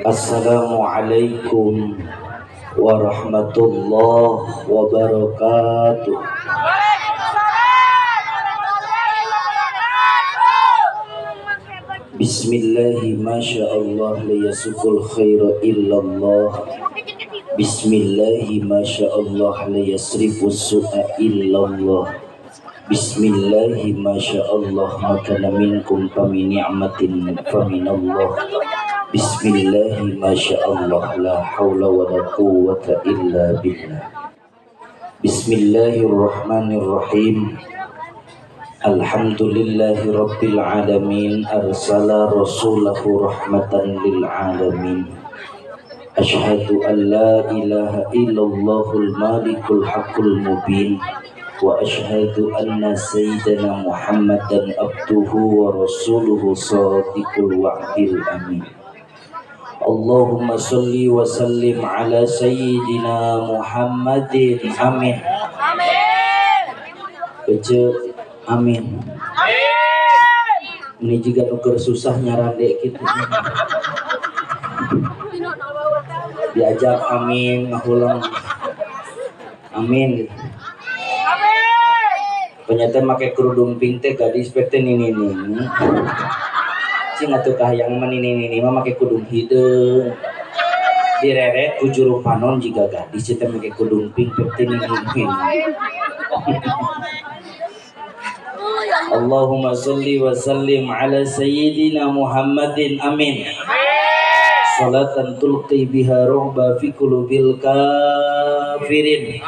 Assalamualaikum warahmatullahi wabarakatuh. Bismillahi masyaallah la yasukul khaira illallah. Bismillahi masyaallah la yasrifus su'a illallah. Bismillahi masyaallah makana minkum famin ni'matin faminallah. Bismillahi masyaallah la haula wa la quwwata illa billah. Bismillahirrahmanirrahim. Alhamdulillahi rabbil alamin, arsala rasulahu rahmatan lil alamin. Ashhadu an la ilaha illallahul malikul haqqul mubin. Wa ashhadu anna sayyidana Muhammadan abduhu wa rasuluhu sadiqul wa'dil amin. Allahumma salli wa sallim ala sayyidina Muhammadin. Amin. Amin. Kece amin. Amin. Ini juga nuker susah nyarande gitu. Diajak amin ngahulang. Amin gitu. Ternyata make kerudung pink teh gadis pek teh nini nini. Cing atuh kahayang mah nini nini mah make kudung hideung. Direret ku juru panon jiga gadis teh make kudung pink pek teh nini nini. Allahumma sholli wa sallim ala sayyidina Muhammadin. Amin. Salatan tulqi biha ru'ba fi qulubil kafirin.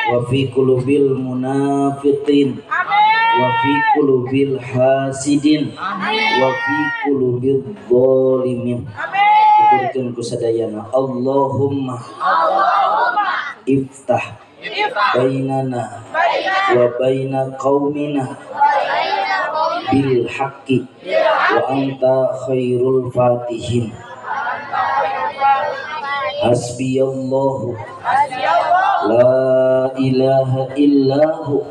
Wa fi qulubil munafiqin. Wa fi qulubil hasidin. Wa fi qulubil zalimin. Tuturkeun ku sadayana. Allahumma iftah bainana wa baina qaumina bil haqqi wa anta khairul fatihin. Hasbiyallahu la ilaha illahu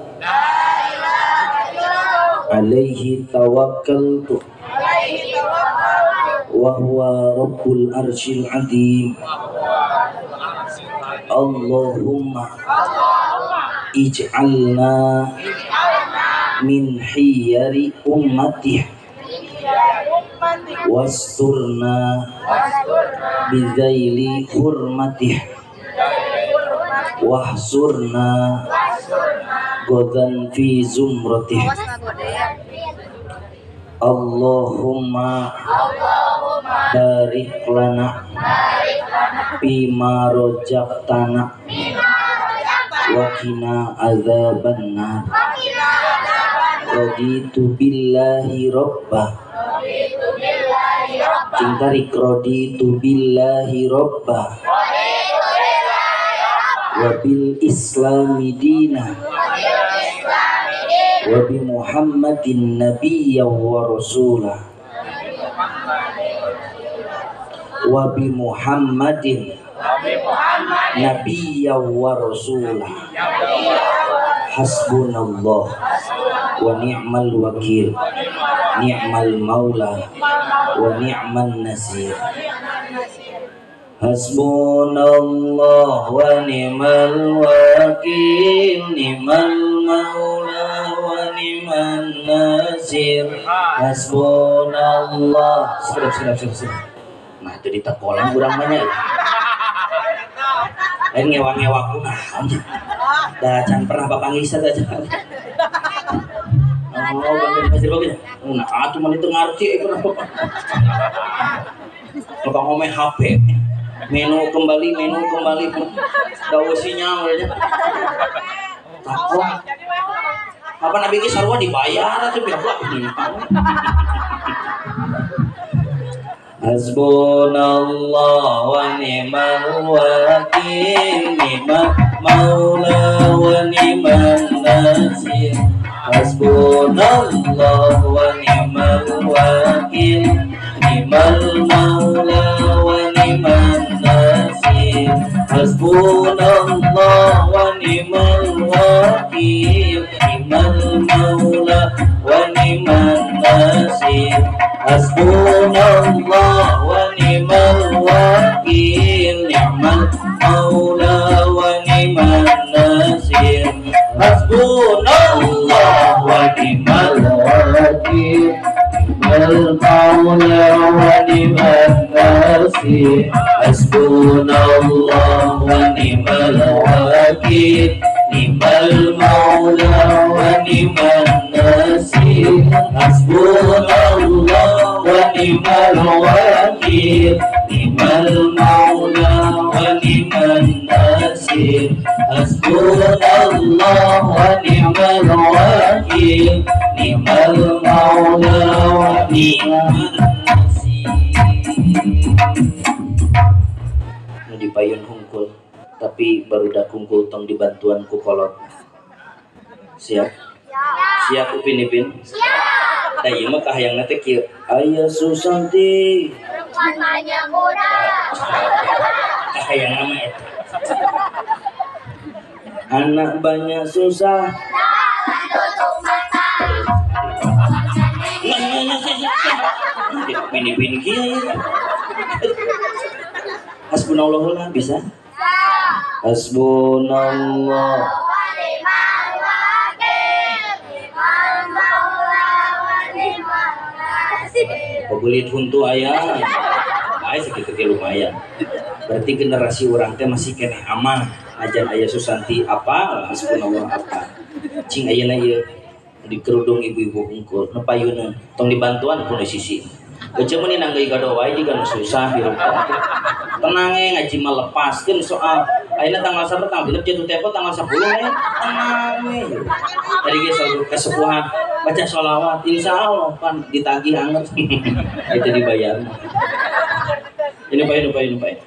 alaihi tawakkaltu wa huwa rabbul arsyil azim. Allahumma ij'alna min hiyari ummatih wasturna bidzaili hurmatih wahsurna godan fi zumratih. Allahumma barik lana bima rozaqtana wa qina adzabannar. Raditu billahi robba. Cing tarik raditu billahi robba wa bil islami dina wa bi Muhammadin nabiyya wa rasulah wa bi Muhammadin nabiyya wa rasulah. Hasbunallah wa ni'mal wakil, ni'mal maula wa ni'man nasir. Hasbunallah wa ni'mal wakil, ni'mal maula wa ni'man nasir. Hasbunallah. Siap siap siap siap. Nah itu di takolan kurang banyak. Lain ngewang-ngewang naon. Da can pernah bapak ngisa da can. Oh, bantuin pasir bagus. Nah, atuh mah teu ngarti kenapa. Tukang ngomeh HP. Menu kembali, menu kembali. Dawa sinyal aja. Takut. Apa nabi ge sarua dibayar atuh biar. Hasbunallah wa ni'mal wakil, wakil, ni'mal maula wa ni'man nasir. Hasbunallah wa ni'mal wakil, ni'mal maula wa ni'man nasir. Hasbunallah wa ni'mal wakil, ni'mal maula wa ni'man nasir. Hasbunallah wa ni'mal wakil, ni'mal maula wa ni'man nasir. Hasbunallah wa ni'mal wakil, ni'mal maula wa ni'man nasir. Hasbunallah wa ni'mal wakil, ni'mal maula wa ni'man nasir. Hasbunallah wa ni'mal wakil, ni'mal maula wa ni'man nasir. Hasbunallah wa ni'mal wakil, ni'mal maula wa ni'man nasir. Nu dipayun hungkul, tapi barudak hungkul tong dibantuan ku kolot. Siap? Siap Upin Ipin? Siap. Nah ieu mah kahayangna teh kieu. Aya Susanti perempuan banyak muda. Kahayangna mah eta. Anak banyak susah. Jangan tutup mata. Upin Ipin kieu. Hasbunallah lah bisa? Hasbunallah wa ni'mal wakil, ni'mal maula wa ni'man nasir. Pabelit huntu aya. Bae sakitu ge lumayan. Berarti generasi urang teh masih keneh aman. Ajan aya Susanti apa, hasbunallah apa. Cing ayeuna ieu di kerudung ibu-ibu hungkul, nu payuneun tong dibantuan ku nu sisi. Ece mah nanggeuy gado wae jiga nu susah hirup teh. Tenang e ngaji mah lepaskeun soal ayeuna tanggal 1 tanggal 6 jatuh tempo tanggal 10 we. Tenang we. Tadi ge selalu kesepuhan baca sholawat insyaallah pan ditagih anget. Itu dibayar. Ini payu payu payu.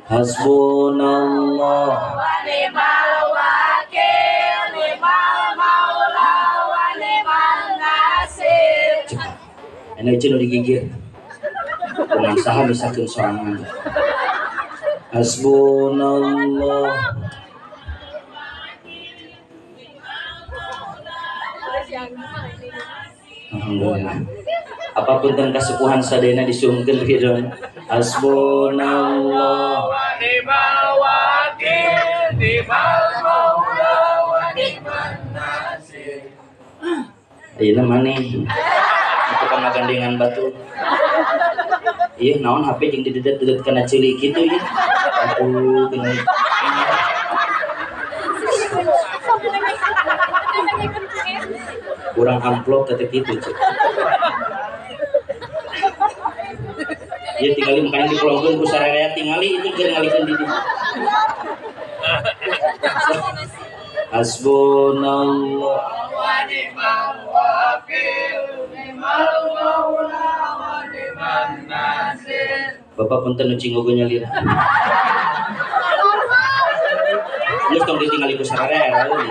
Hasbunallah wa ni'mal wakil, ni'mal maula wa ni'man nasir. Ini aja nu digigir. Kumaha saha misakeun sorangan. Hasbunallah. Alhamdulillah. Apapun tentang kesepuhan sadayana disuhunkeun ridho. Hasbunallah wa ni'mal wakil, ni'mal maula wa ni'man nasir. Ayeuna maneh tukang ngagandengan batu. Iya, naon HP jeung didedet-dedet kana ceuli kitu ieu. Aduh, geuning. Kurang amplop teh kitu cek. Ieu tingali makanya dipelongkeun ku sararea tingali itu keur ngalikeun di dieu. Hasbunallah wa ni'mal wakil, ni'mal maula wa ni'man nasir. Bapak punten nu cingogo nyalira. Geus tong ditingali ku sararea euy.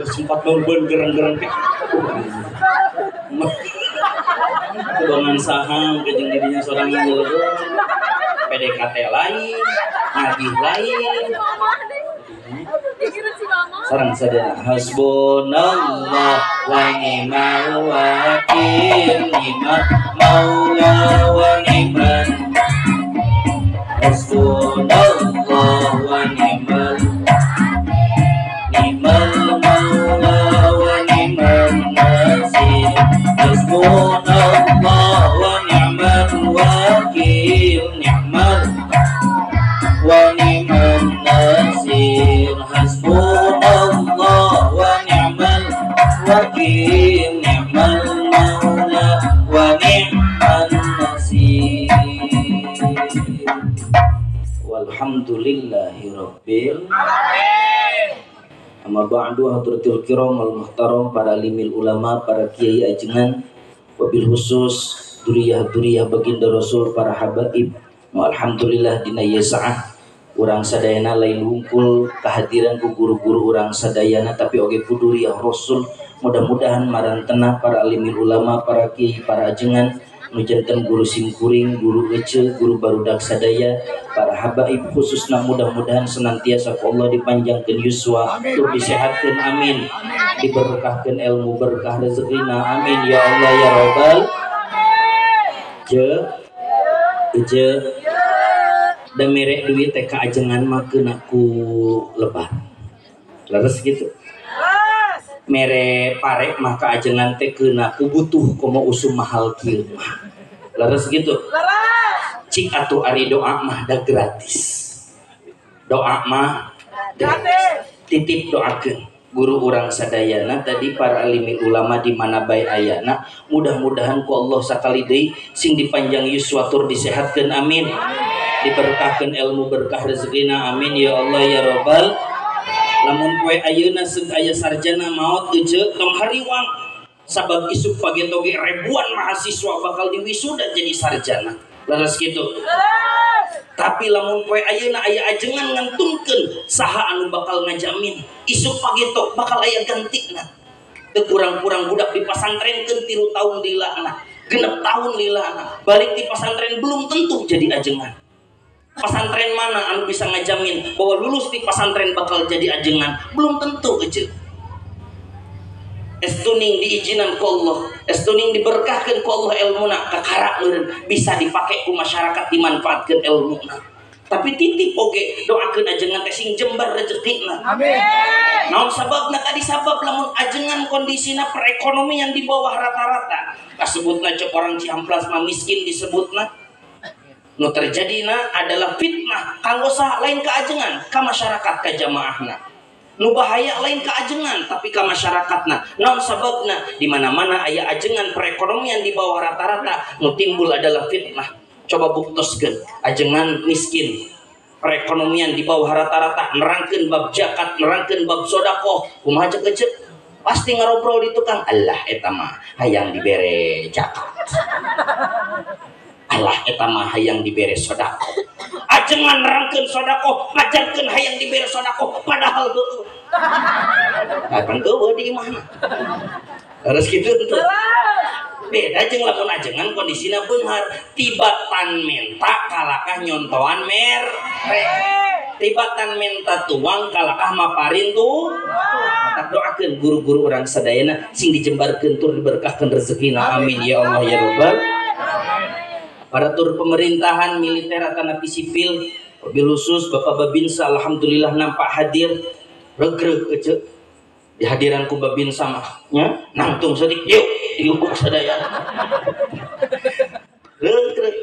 Sempat nonton gereng-gereng teh. Kebongan saham kejeng dirinya sorangan nyelebur. PDKT lain, nagih lain. Sarang sadaya hasbunallah wa ni'mal wakil, ni'mal maula wa ni'man. Hasbunallah wa ni'mal, ni'mal maula wa ni'man nasir. Hasbunallah wa ni'mal wakil, ni'mal wa ni'man nasir. Hasbunallah wa ni'mal wakil, ni'mal maula wa ni'man nasir. Walhamdulillahi rabbil alamin. Amma ba'du, hadratil kiram al muhtaram, para limil ulama, para kiai ajengan, wabil khusus duriyah-duriyah baginda Rasul, para habaib. Alhamdulillah dina ieu saah Urang sadayana lain wungkul kehadiran ku guru-guru urang sadayana tapi oge kuduriah Rasul. Mudah-mudahan marantena para alimil ulama, para kiai, para ajengan nu janten guru simkuring, guru ece, guru barudak sadaya, para habaib khususna mudah-mudahan senantiasa ku Allah dipanjangkeun yuswa, tur disehatkeun amin, diberkahkeun ilmu berkah rezekina amin ya Allah ya Rabbal. Je ece da mere duit teh ka ajengan mah keuna ku lebar. Leres gitu. Mere pare mah ka ajengan teh keuna ku butuh komo usum mahal kieu mah. Leres gitu. Leres. Cik atuh ari doa mah da gratis. Doa mah gratis. Titip doakeun guru urang sadayana tadi para alimi ulama di mana bae ayana mudah-mudahan ku Allah sakali deui sing dipanjang yuswa tur disehatkeun amin. Diberkahkeun ilmu berkah rezekina amin ya Allah ya Rabbal. Lamun poe ayeuna seung aya sarjana maot ece tong hariwang sabab isuk pageto ge ribuan mahasiswa bakal diwisuda jadi sarjana. Leres kitu. Tapi lamun poe ayeuna aya ajengan ngantunkeun saha anu bakal ngajamin isuk pageto bakal aya gantina. Teu kurang-kurang budak dipasantrenkeun 3 tahun lilana, 6 tahun lilana, balik di pasantren belum tentu jadi ajengan. Pasantren mana anu bisa ngajamin bahwa lulus di pasantren bakal jadi ajengan? Belum tentu aja. Estuning diizinan ku Allah, estuning diberkahkan ku Allah ilmuna, kakara meureun bisa dipake ku masyarakat dimanfaatkeun ilmuna. Tapi titip oge doakeun ajengan teh sing jembar rezekina. Amin. Naon sababna tadi sabab lamun ajengan kondisina perekonomian di bawah rata-rata. Kasebutna cek orang Cihamplas mah miskin disebutna. Nu terjadina adalah fitnah kanggo saha lain ka ajengan ka masyarakat ka jamaahna. Nu bahaya lain ka ajengan tapi ka masyarakatna. Naon sababna di mana-mana aya ajengan perekonomian di bawah rata-rata nu timbul adalah fitnah. Coba buktoskeun ajengan miskin perekonomian di bawah rata-rata nerangkeun bab zakat, nerangkeun bab sedekah, kumaha cek ecek pasti ngarobrol di tukang Allah eta mah hayang dibere zakat. Allah eta mah hayang dibere sedekah. Ajengan nerangkeun sedekah, ngajarkeun hayang dibere sedekah padahal heueuh. Kapan eueuh di imahna. Harus kitu tuh. Beda jeung lamun ajengan kondisina beunghar, tibatan menta kalakah nyontoan mere. Tibatan menta tuang kalakah maparin tuh. Tak doakeun guru-guru urang sadayana sing dijembarkeun tur diberkahkeun rezekina amin ya Allah ya Rabbal. Aparatur pemerintahan militer atau napi sipil mobil khusus Bapak Babinsa alhamdulillah nampak hadir regreg ece di hadiran ku Babinsa mah nya nangtung sadik yuk diukuk sadaya regreg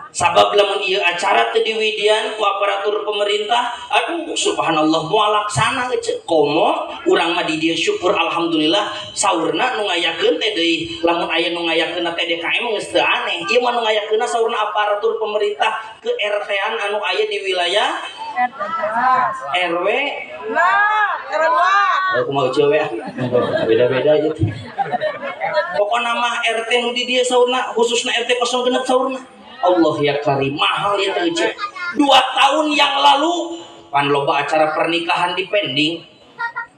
sabab lamun ieu acara teu diwidian ku aparatur pemerintah aduh subhanallah moal laksana ece komo urang mah di dieu syukur alhamdulillah saurna nu ngayakeun teh deui lamun aya nu ngayakeunna teh DKM geus teu aneh ieu mah nu ngayakeunna saurna aparatur pemerintah ke RT-an anu aya di wilayah RW 2 oh kumaha ece we beda-beda aja pokona mah RT nu di dieu saurna khususna RT 06 saurna Allah ya karim mahal ya teh 2 tahun yang lalu pan loba acara pernikahan di pending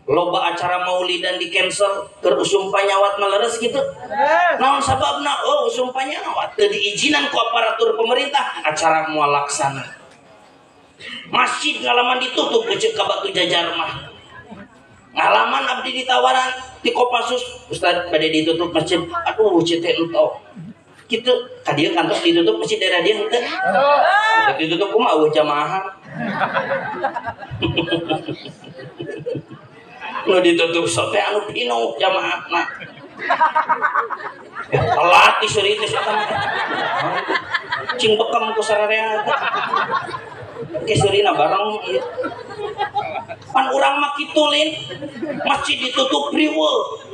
loba acara maulidan di cancel keur usum panyawat maleres gitu naon sababna oh usum panyawat teu diizinan ku aparatur pemerintah acara moal laksana masjid ngalaman ditutup ece ka Batu Jajar mah ngalaman abdi ditawaran di Kopassus Ustad bade ditutup masjid aduh ece teh entong gitu ka dieu kantos ditutup masjid daerah dieu henteu ditutup kumaha eueuh jamaahan nu ditutup sote anu pinuh jamaahna telat diseuri teh cing bekam ku sararea ke seurina bareng ieu pan urang mah kitu lin masjid ditutup riweuh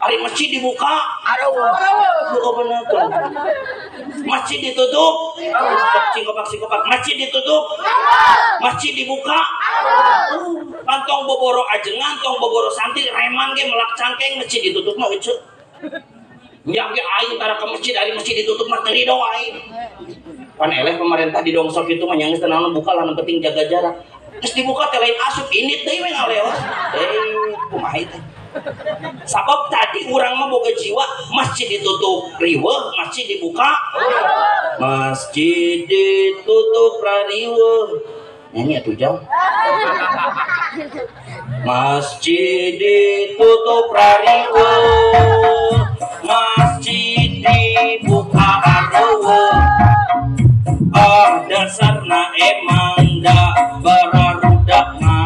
ari masjid dibuka, aduh, bener tuh. Masjid ditutup, cingkopak cingkopak. Masjid ditutup, masjid dibuka, pantong boboro ajengan, tong boboro santri, reman ge melak cangkeng, masjid ditutup mah ece. Nyak ge aing tara ke masjid, ari masjid ditutup mah teu rido aing. Pan eleh pemerintah di dongsok itu mah nyanggeus teu naon buka lah nu penting jaga jarak. Geus dibuka teh lain asup ini teh we ngaleos. Kumaha teh? Sabab tadi urang mah boga jiwa masjid ditutup riweuh, masjid dibuka. Masjid ditutup riweuh. Nyanyi atuh jauh. Masjid ditutup riweuh, masjid dibuka riweuh. Ah dasarna emang da bararudak mah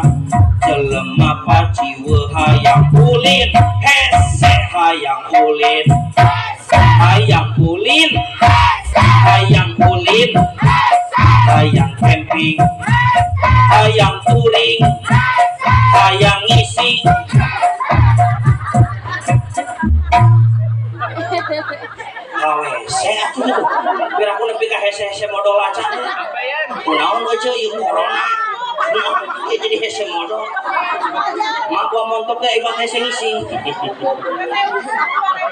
jelema paciweuh hayang ulin hese hayang ulin hayang ulin hayang ulin hayang camping hayang touring hayang ngising. Hese atuh biar aku nepi ka hese-hese modol acan. Kunaon euy ieu corona. Ieu jadi hese modol. Mah gua montok teh ibad hese ngising.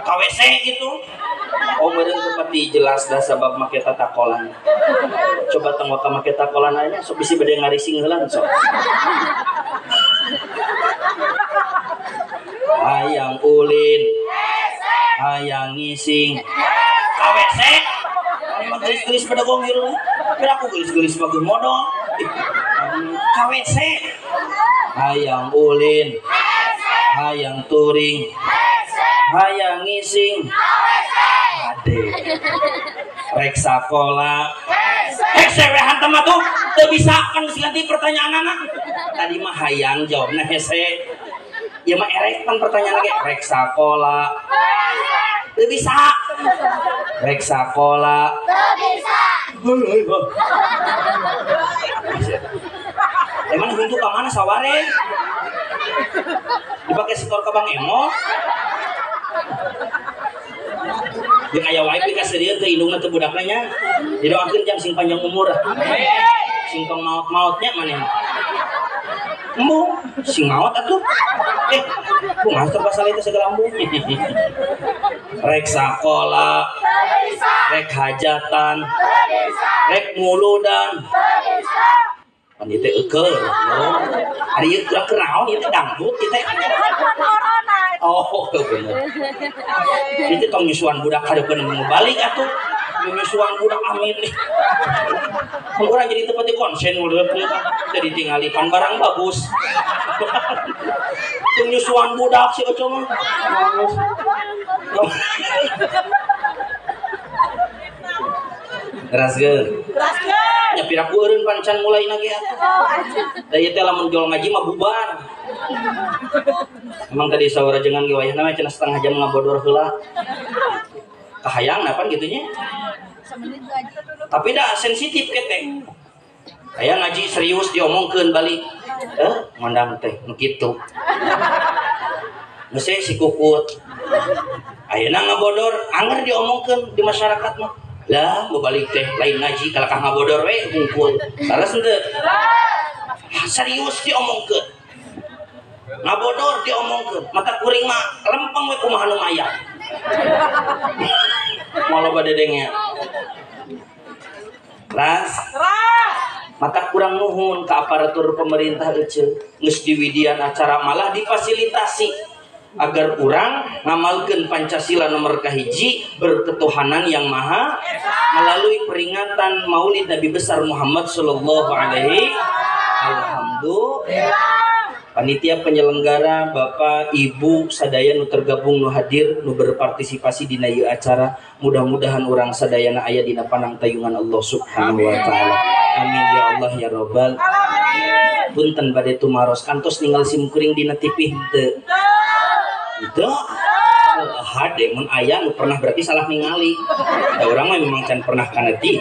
Ka WC gitu. Oh meureun teu jelas dah sabab make tatakolan. Coba tong waka make takolan aya sok bisi bade ngarising heula sok. Hayang ulin, hayang ngising, ka WC. Emang gelis-gelis pada gong gitu. Biar aku gelis-gelis bagus modal. Ka WC. Hayang ulin, hayang touring, hayang ngising. Ade. Rek sakola. Hese we hantam atuh. Teu bisa kan geus ganti pertanyaan anak. Tadi mah hayang jawabna hese. Ya mah erek pan pertanyaan lagi. Rek sakola. Teu bisa. Rek sakola. Teu bisa. Emang huntu ka mana saware? Dipake setor ka Bang Emo. Jeung aya wae pikaseurieun teu indungna teu budakna nya. Didoakeun jang sing panjang umur. Amin. Sing tong maot-maotnya manehna. Embung, sing maot atuh. Kumaha teh pasal itu segala embung. Rek sakola, rek hajatan, rek muludan. Pan ieu teh eukeur. Ari ieu keur naon ieu teh dangdut ieu teh. Oh, bener. Ieu teh tong nyusuan budak hareupeun nu balik atuh. Nyusuan budak amit. Urang jadi teu pati konsen mulut teh ditingali pan barang bagus. Tong nyusuan budak si Oco mah. Teraskeun. Teraskeun. Nya piraku eureun pancan mulai lagi atuh. Da ieu teh lamun jol ngaji mah bubar. Emang tadi sawara jengan ge wayahna mah cenah setengah jam ngabodor heula. Kahayang napan gitu nya. Tapi dah sensitif ke teh. Aya ngaji serius diomongkeun balik. Ngondang teh nu kitu. Geus si kukut. Ayeuna ngabodor anger diomongkeun di masyarakat mah. Lah mau balik teh lain ngaji kalakah ngabodor we hungkul. Salah henteu? Serius diomongkeun. Ngabodor diomongkeun. Mata kuring mah lempeng we kumaha nu aya. Moal loba dedengnya. Ras. Mata kurang nuhun ke aparatur pemerintah ece. Geus diwidian acara malah difasilitasi agar urang ngamalkeun Pancasila nomor kahiji berketuhanan yang maha melalui peringatan Maulid Nabi besar Muhammad sallallahu alaihi. Alhamdulillah. Panitia penyelenggara Bapak Ibu sadaya nu tergabung nu hadir nu berpartisipasi dina ieu acara, mudah-mudahan urang sadayana aya dina panangtayungan Allah Subhanahu wa taala. Amin ya Allah ya Rabbal alamin. Punten bade tumaros kantos ninggal sim kuring dina TV henteu. Henteu. Hade mun aya nu pernah berarti salah ningali. Da urang mah memang can pernah kana TV.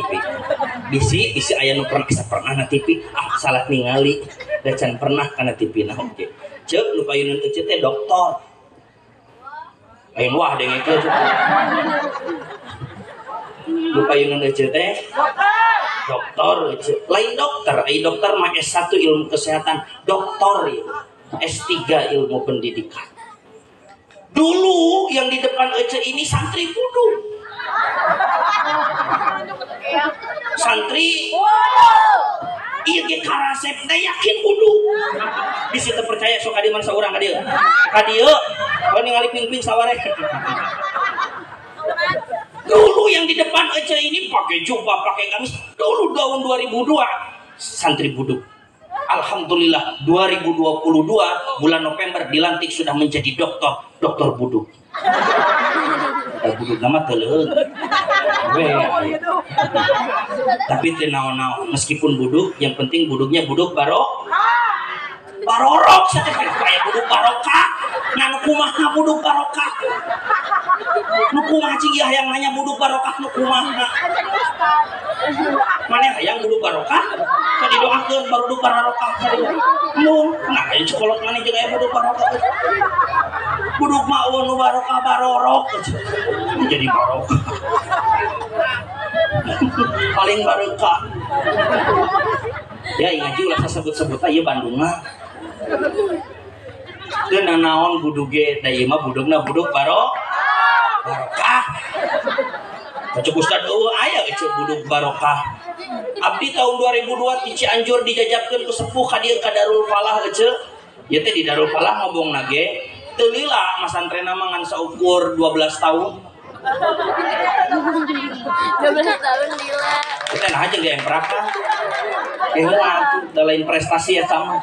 Bisi bisi aya nu pernah bisa pernah na TV, ah salah ningali. Da can pernah kana TV na oge. Ceuk nu payuneun ece teh doktor. Lain wah dengekeun. Nu payuneun ece teh doktor. Doktor ece. Lain dokter, ai dokter mah S1 ilmu kesehatan, doktor ieu. S3 ilmu pendidikan. Dulu yang di depan Ece ini santri kudu. Santri ieu ge karasep teh yakin buduk. Bisi teu percaya sok ka dieu man saurang ka dieu. Ka dieu kalau ningali ping-ping sawareh. Dulu yang di depan Ece ini pakai jubah, pakai gamis. Dulu tahun 2002 santri buduk. Alhamdulillah 2022 bulan November dilantik sudah menjadi doktor, doktor buduk. Buduk nama teleuh. Tapi teu naon-naon, meskipun buduk, yang penting buduknya buduk barok. Barorok saja kayak buduk barokah. Nah nu kumaha buduk barokah? Nu kumaha cing ieu hayang nanya buduk barokah nu kumaha? Maneh hayang buduk barokah? Ka didoakeun baruduk barokah. Mun nah aya cekolot maneh jeung aya buduk barokah. Buduk mah eueuh nu barokah barorok. Jadi barokah. Paling barokah. Ya ngaji ulah sasebut-sebut ieu Bandung mah. Teu nanaon buduk ge da ieu mah budukna buduk barokah. Cek ustad eueuh aya ge buduk barokah. Abdi tahun 2002 di Cianjur dijajabkeun ku sepuh ka dieu ka Darul Falah ece. Ieu teh di Darul Falah ngobongna ge teu lila masantrena mah ngan saukur 12 tahun. 12 tahun lila. Kita nah aja gak emprakan. Heula atuh da lain prestasi ya sama.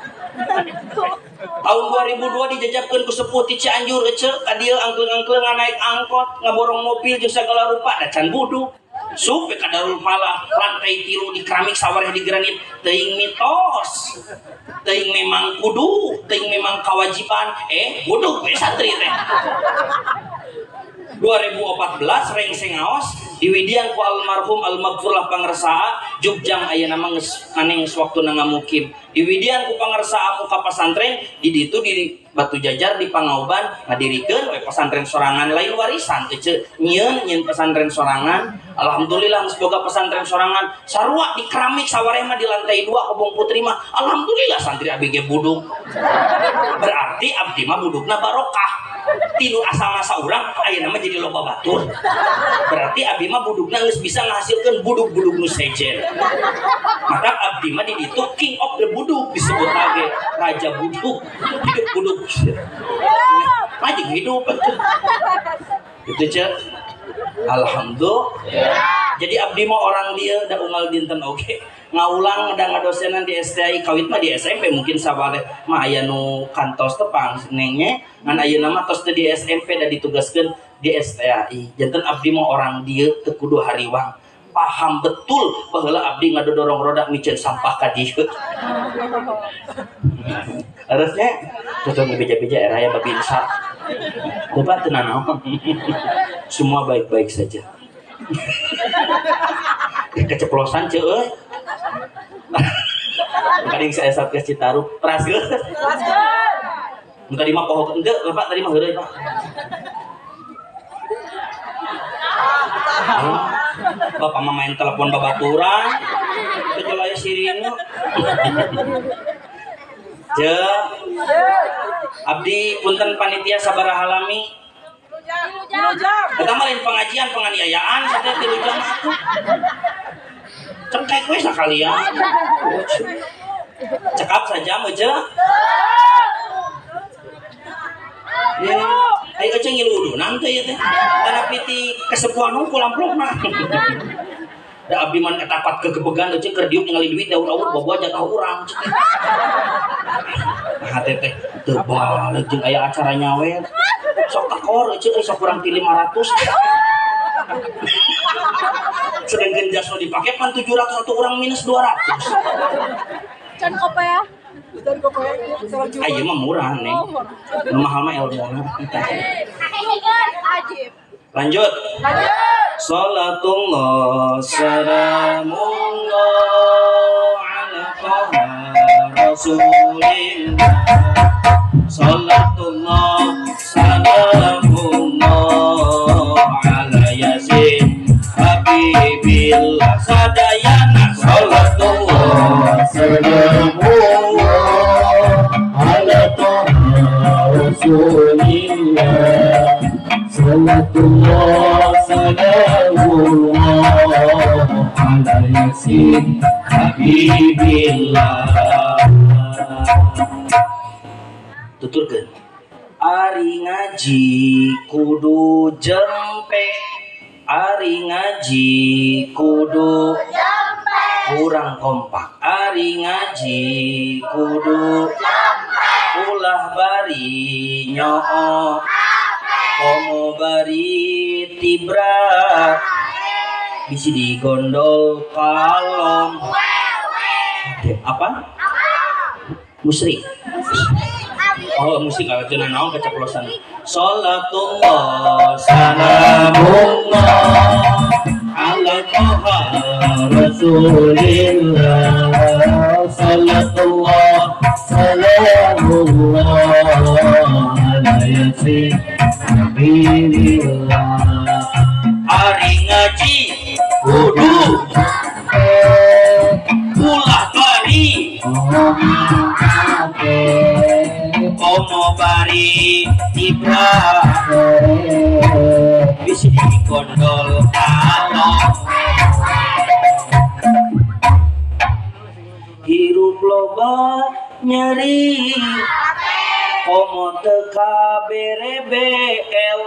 Tahun 2002 dijajabkeun ku sepuh ti Cianjur ece ka dieu angkeung-angkeung naik angkot ngaborong mobil jeung sagala rupa da can buduk. Sup ka Darul Falah lantai 3 di keramik sawareh di granit teuing mitos. Teuing memang kudu, teuing memang kewajiban, buduk we santri teh. 2014 rengseng ngaos diwidian ku almarhum almaghfurlah pangersaa Jugjang ayeuna mah geus maneh geus waktuna ngamukim. Diwidian ku pangersaa muka pasantren di ditu di Batu Jajar di Pangauban ngadirikeun we pesantren sorangan lain warisan ece nyieun nyieun pesantren sorangan. Alhamdulillah geus boga pesantren sorangan sarua di keramik sawareh mah di lantai 2 Kobong Putri mah alhamdulillah santri abdi ge buduk. Berarti abdi mah budukna barokah. Tinu asalna saurang ayeuna mah jadi loba batur. Berarti abdi mah budukna geus bisa ngahasilkeun buduk-buduk nu sejen. Maka abdi mah di ditu king of the buduk disebut lagi raja buduk, hidup buduk. Maju hidup. Itu cek. Alhamdulillah. Jadi abdi mah orang dia da unggal dinten oge. Ngaulang da ngadosenan di STI kawit mah di SMP mungkin sawareh mah aya nu kantos tepang nengnya ngan ayeuna mah tos teu di SMP da ditugaskeun di STI. Janten abdi mah orang dieu teu kudu hariwang. Paham betul baheula abdi ngadodorong roda miceun sampah ka dieu. Harusnya tuh beja-beja era ya babinsa. Bapak tenang, semua baik-baik saja. Keceplosan ceu euy. Kadang saya Satgas Citarum, teraskeun. Teraskeun. Tadi mah poho henteu, Bapak tadi mah heureuy, Pak. Bapak mah main telepon babaturan. Teu aya sirine. Je. Abdi punten panitia sabaraha lami. 3 jam. Eta mah lain pengajian penganiayaan sateh 3 jam atuh. Cengkek we sakalian. Cekap saja ece. Ya, ayo ece ngilu udunan teh ieu teh. Tanah piti kesepuhan hungkul amplopna. Da abdi mah etapat kegebegan ece keur diuk ningali duit daur-aur bobo jatah urang. Nah teh teu balik jeung aya acara nyawer. Sok takor ece euy sok kurang ti 500. Sedangkan jas nu dipake pan 700 atau urang minus 200. Can kope ya. Ayo mah murah nih. Nu mahal mah ilmuna. Lanjut. Salatullah salamullah ala Taha Rasulillah. Salatullah salamullah ala Yasin Habibillah sadayana. Salatullah salamullah ala Taha Rasulillah. Salatullah salamullah ala Yasin Yasin Habibillah. Tuturkeun ari ngaji kudu jempe, ari ngaji kudu jempe, kurang kompak ari ngaji kudu jempe, ulah bari nyoo komo bari tibra bisi digondol kalong. Apa? Musrik. Oh, musik kalau teu naon keceplosan. Salatullah salamullah ala Toha Rasulillah. Salatullah salamullah ala Yasin Habibillah. Ari ngaji kudu ulah bari komo bari tibra bisi digondol kalong. Hirup loba nyeri komo teu kaberebel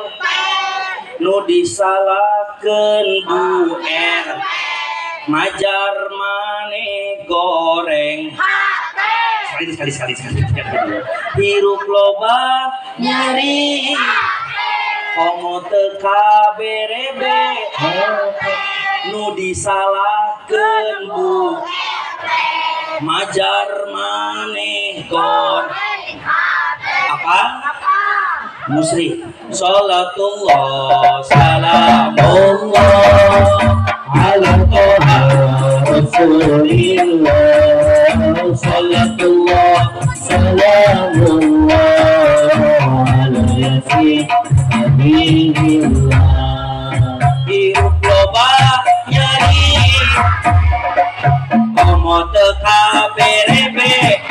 nu disalahkeun Bu R majar mane goreng. Sekali sekali sekali sekali. Hirup loba nyeri komo teu kaberebe nu disalahkeun Bu majar maneh goreng. Apa? Musrik. Salatullah salamullah ala Toha Rasulillah. Salatullah salamullah ala Yasin Habibillah. Hirup loba nyeri komo teu kaberebe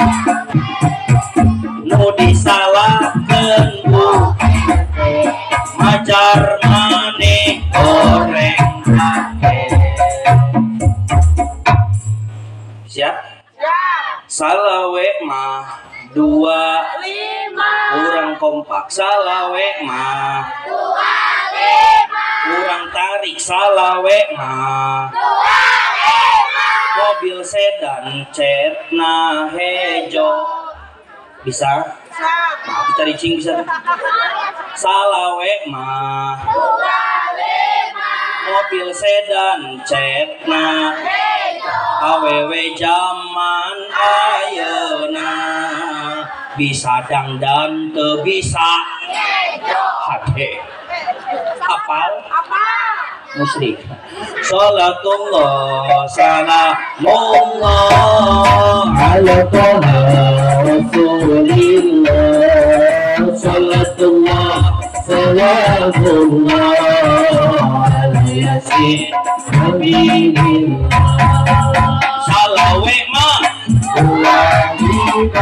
nu disalahkeun Bu majar maneh goreng hate. Siap? Siap. Salawe mah 2 5 kurang kompak. Salawe mah 2 5 kurang tarik. Salawe mah 2 5 mobil sedan cetna hejo. Bisa? Bisa. Maaf kita ricing bisa tuh. Salawe mah 2 5 mobil sedan cetna hejo. Awewe zaman ayeuna bisa dangdan teu bisa hate. Apal? Apal. Musyrik. Salatullah salamullah ala Toha Rasulillah. Salatullah salamullah ala Yasin Habibillah. Salawe mah 2 5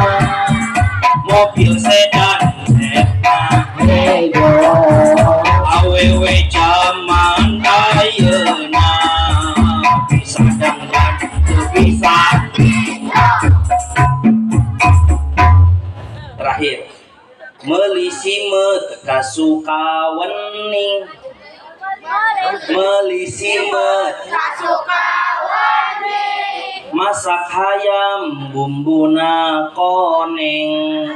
mobil sedan cetna hejo. Awewe zaman ayeuna bisa dangdan teu bisa. Terakhir meuli simeut ka Sukawening. Meuli simeut ka Sukawening. Masak hayam bumbuna koneng.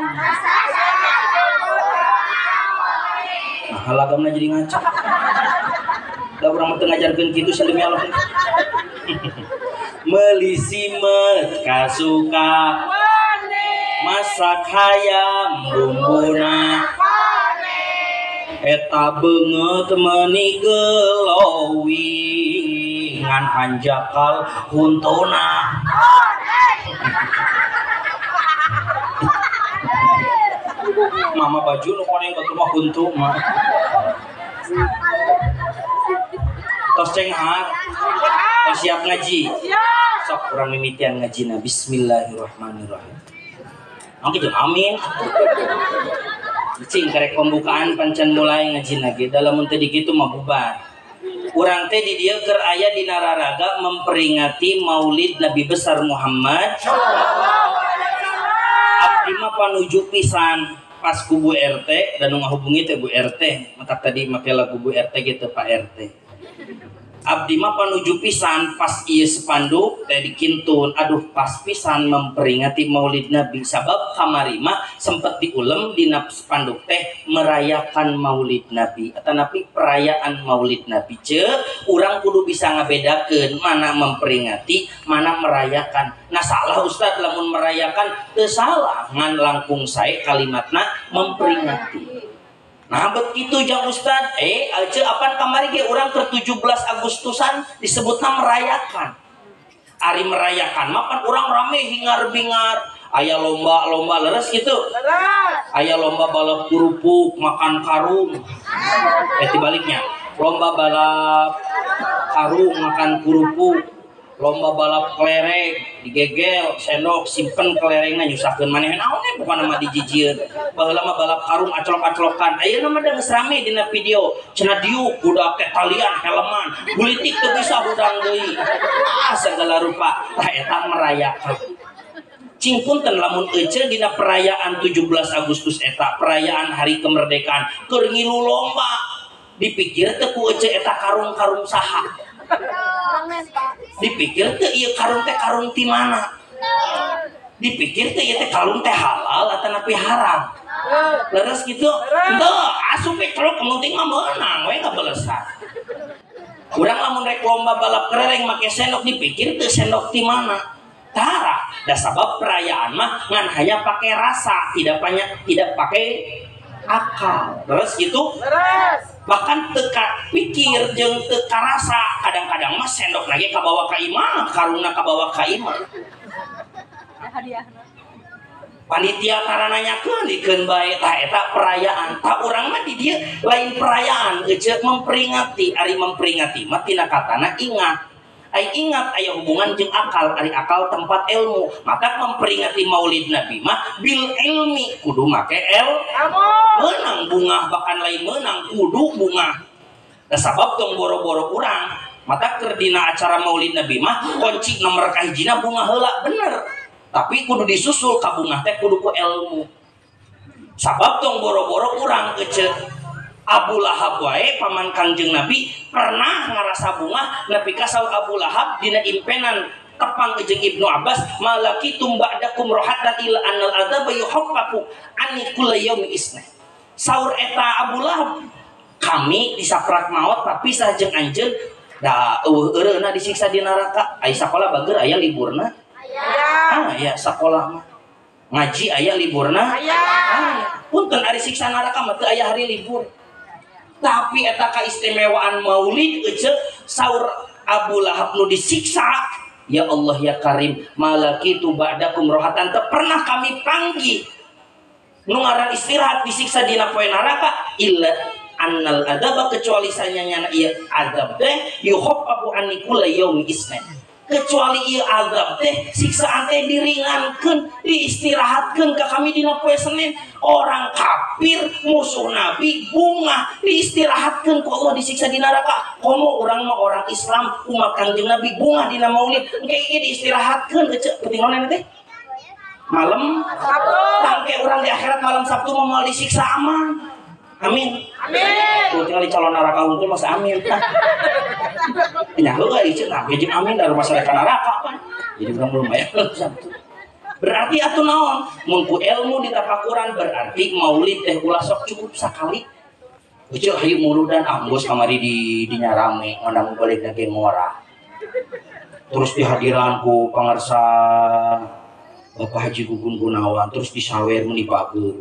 Nah, halagamna jadi ngaca. Da urang mah teu ngajarkeun kitu sia demi Allah. Meuli simeut ka Sukawening. Masak hayam bumbuna koneng. Eta beungeut meuni gelowi ngan hanjakal huntuna. Mama baju nu koneng batur mah huntu mah. Tos cenghar. Tos siap ngaji. Sok urang mimitian ngajina. Bismillahirrahmanirrahim. Angke jeung amin. Cing karek pembukaan pancen mulai ngaji lagi. Dalam mun teu dikitu mah bubar. Urang teh di dieu keur aya dina raraga memperingati Maulid Nabi besar Muhammad. Abdi mah panuju pisan pas ku Bu RT dan nu ngahubungi teh Bu RT, matak tadi make lagu Bu RT gitu Pak RT. Abdi mah panuju pisan pas ieu spanduk teh dikintun, aduh pas pisan memperingati Maulid Nabi sabab kamari mah sempet diulem dina spanduk teh merayakan Maulid Nabi atanapi perayaan Maulid Nabi. Ceu urang kudu bisa ngabedakeun mana memperingati mana merayakan. Nah salah Ustaz lamun merayakan teu salah ngan langkung sae kalimatna memperingati. Nah begitu jang Ustad, aja apan kamari ge urang ke 17 Agustusan disebutna merayakan. Ari merayakan mah pan urang rame hingar-bingar, aya lomba-lomba leres gitu. Leres. Aya lomba balap kerupuk, makan karung. Dibaliknya, lomba balap karung makan kerupuk. Lomba balap kelereng digegel sendok simpen kelerengna nyusahkeun maneh naon we pokona mah dijijieun. Baheula mah balap karung aclok-aclokan ayeuna mah da geus rame dina video cenah diuk budak teh talian helman bulitik teu bisa hudang deui segala rupa tah eta merayakan. Cing punten lamun ece dina perayaan 17 Agustus eta perayaan hari kemerdekaan keur ngilu lomba dipikir teu ku ece eta karung-karung saha. Dipikir teh ieu karung teh karung ti mana? Dipikir teh ieu teh karung teh halal atanapi haram? Leres gitu? Henteu, asup we celuk penting mah meunang we ngabelesan. Urang lamun rek lomba balap kelereng make sendok dipikir teh sendok ti mana? Tara, da sabab perayaan mah ngan hanya pakai rasa, tidak banyak tidak pakai akal. Leres gitu? Leres. Bahkan teka pikir jeung teka rasa kadang-kadang mah sendok lagi kabawa ka imah karungna kabawa ka imah panitia tara nanyakeun dikeun bae tah eta perayaan tah urang mah di dieu lain perayaan ece memperingati. Ari memperingati mah tina katana ingat. Ai ingat aya hubungan jeung akal, ari akal tempat ilmu. Maka memperingati Maulid Nabi mah bil ilmi kudu make ilmu. Meunang bungah bahkan lain meunang kudu bungah. Nah, sabab tong boro-boro urang, mata keur dina acara Maulid Nabi mah kunci nomor kahijina bungah heula bener. Tapi kudu disusul ka bungah teh kudu ku ilmu. Sabab tong boro-boro urang ece Abu Lahab wae paman Kangjeng Nabi pernah ngarasa bungah nepi ka saur Abu Lahab dina impenan tepang jeung Ibnu Abbas malakitum ba'dakum rohatan ila annal adzaba yuhaffafu anni kulla yaumi isna. Saur eta Abu Lahab kami disaprak maot papisah jeung anjeun da eueuh eureuna disiksa di neraka. Ai sakola bager aya liburna? Aya. Ah ya sakola mah. Ngaji aya liburna? Aya. Punten ari siksa neraka mah teu aya hari libur. Tapi eta kaistimewaan Maulid ece saur Abu Lahab nu disiksa ya Allah ya Karim malakitu ba'dakum rohatan teu pernah kami panggih nu ngaran istirahat disiksa dina poe neraka illa annal adzaba kecuali sanyanyana ieu azab teh yukhaffafu anni kulla yaumi isnin kecuali ieu azab teh siksaan teh diringankeun diistirahatkeun ka kami dina poe Senin. Orang kafir musuh Nabi bungah diistirahatkeun ku Allah disiksa di neraka. Komo urang mah orang Islam umat Kangjeng Nabi bungah dina Maulid engke ieu diistirahatkeun ece penting naon teh malam Sabtu tangke urang di akhirat malam Sabtu mah moal disiksa aman. Amin. Amin. Tuh tinggal di calon neraka unggul masa amin. Nyaho gak icet nah jadi amin dari masyarakat neraka kan. Jadi urang belum bayar Sabtu. Berarti atuh naon? Mun ku ilmu ditapakuran berarti maulid teh ulah sok cukup sakali. Uceu hayu muludan ambos kamari di dinya rame ngondang balik lagi ngora. Terus dihadiran ku pangarsa Bapak Haji Gugun Gunawan terus disawer meni bager.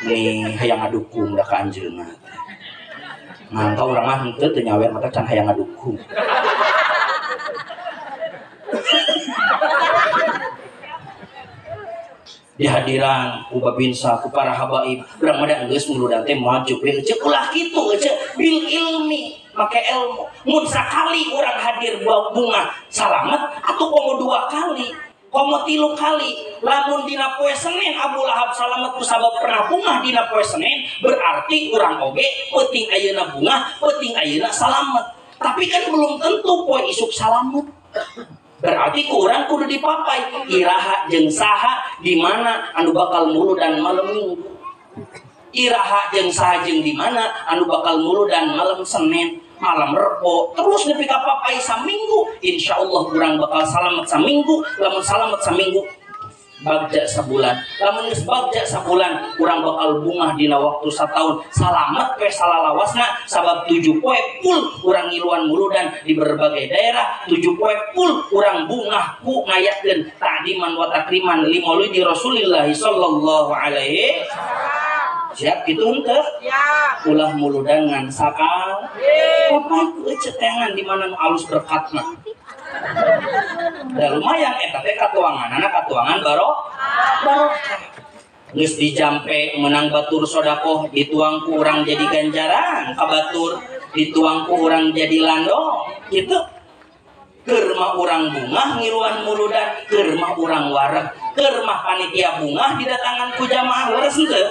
Nih hayang ngadukung da ka anjeunna. Mangka urang mah henteu teu nyawer mata can hayang ngadukung. Dihadiran ku babinsa ku para habaib urang mah da geus muludan teh moal cukup we ece ulah kitu ece bil ilmi make ilmu. Mun sakali urang hadir bunga salamet atuh komo dua kali komo tilu kali. Lamun dina poe Senin Abu Lahab salamet ku sabab pernah bungah dina poe Senin berarti urang oge peuting ayeuna bungah peuting ayeuna salamet. Tapi kan belum tentu poe isuk salamet. Berarti kurang kudu dipapai iraha jeung saha di mana anu bakal muludan malam Minggu. Iraha jeung saha jeung di mana anu bakal muludan malam Senin, malam Rebo, terus nepi ka papai saminggu. Insyaallah urang bakal salamet saminggu, lamun salamet saminggu bagja sabulan, lamun geus bagja sabulan urang bakal bungah dina waktu sataun salamet we salalawasna sabab 7 poe full urang ngiluan muludan di berbagai daerah 7 poe full urang bungah ku ngayakeun ta'diman wa takriman li maulidi Rasulillah sallallahu alaihi. Siap gitu henteu? Siap. Ulah muludan ngan sakal. Papai ku ecetengan di mana nu alus berkatna. Da lumayan eta teh katuanganana katuangan barokah. Geus dijampe menang batur sodakoh dituang ku urang jadi ganjaran ka batur, dituang ku urang jadi lando gitu. Keur mah urang bungah ngiluan muludan, keur mah urang wareg, keur mah panitia bungah didatangan ku jamaah leres henteu?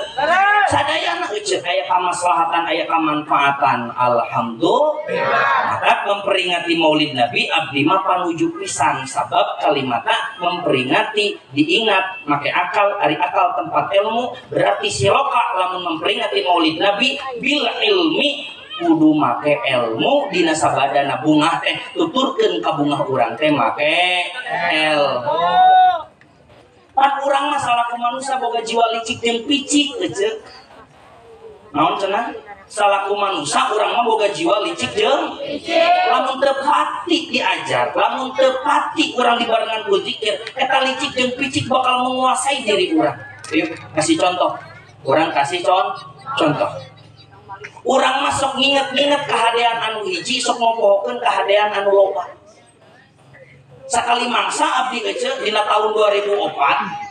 Sadayana euceuk aya kamaslahatan aya kamanfaatan. Alhamdulillah. Maka memperingati Maulid Nabi abdi mah panuju pisan sabab kalimatna memperingati diingat make akal ari akal tempat ilmu berarti siloka lamun memperingati Maulid Nabi bil ilmi kudu make ilmu dina sabadana bungah teh tuturkeun ka bungah urang teh make ilmu. Pan urang mah salaku manusia boga jiwa licik jeung picik euceuk. Naon cenah? Salaku manusia urang mah boga jiwa licik jeung picik. Lamun teu pati diajar, lamun teu pati urang dibarengan ku zikir, eta licik jeung picik bakal menguasai diri urang. Yuk kasih contoh. Urang kasih contoh. Urang mah sok nginget-nginget kahadean anu hiji sok ngopohokeun kahadean anu loba. Sakali mangsa abdi ece dina tahun 2004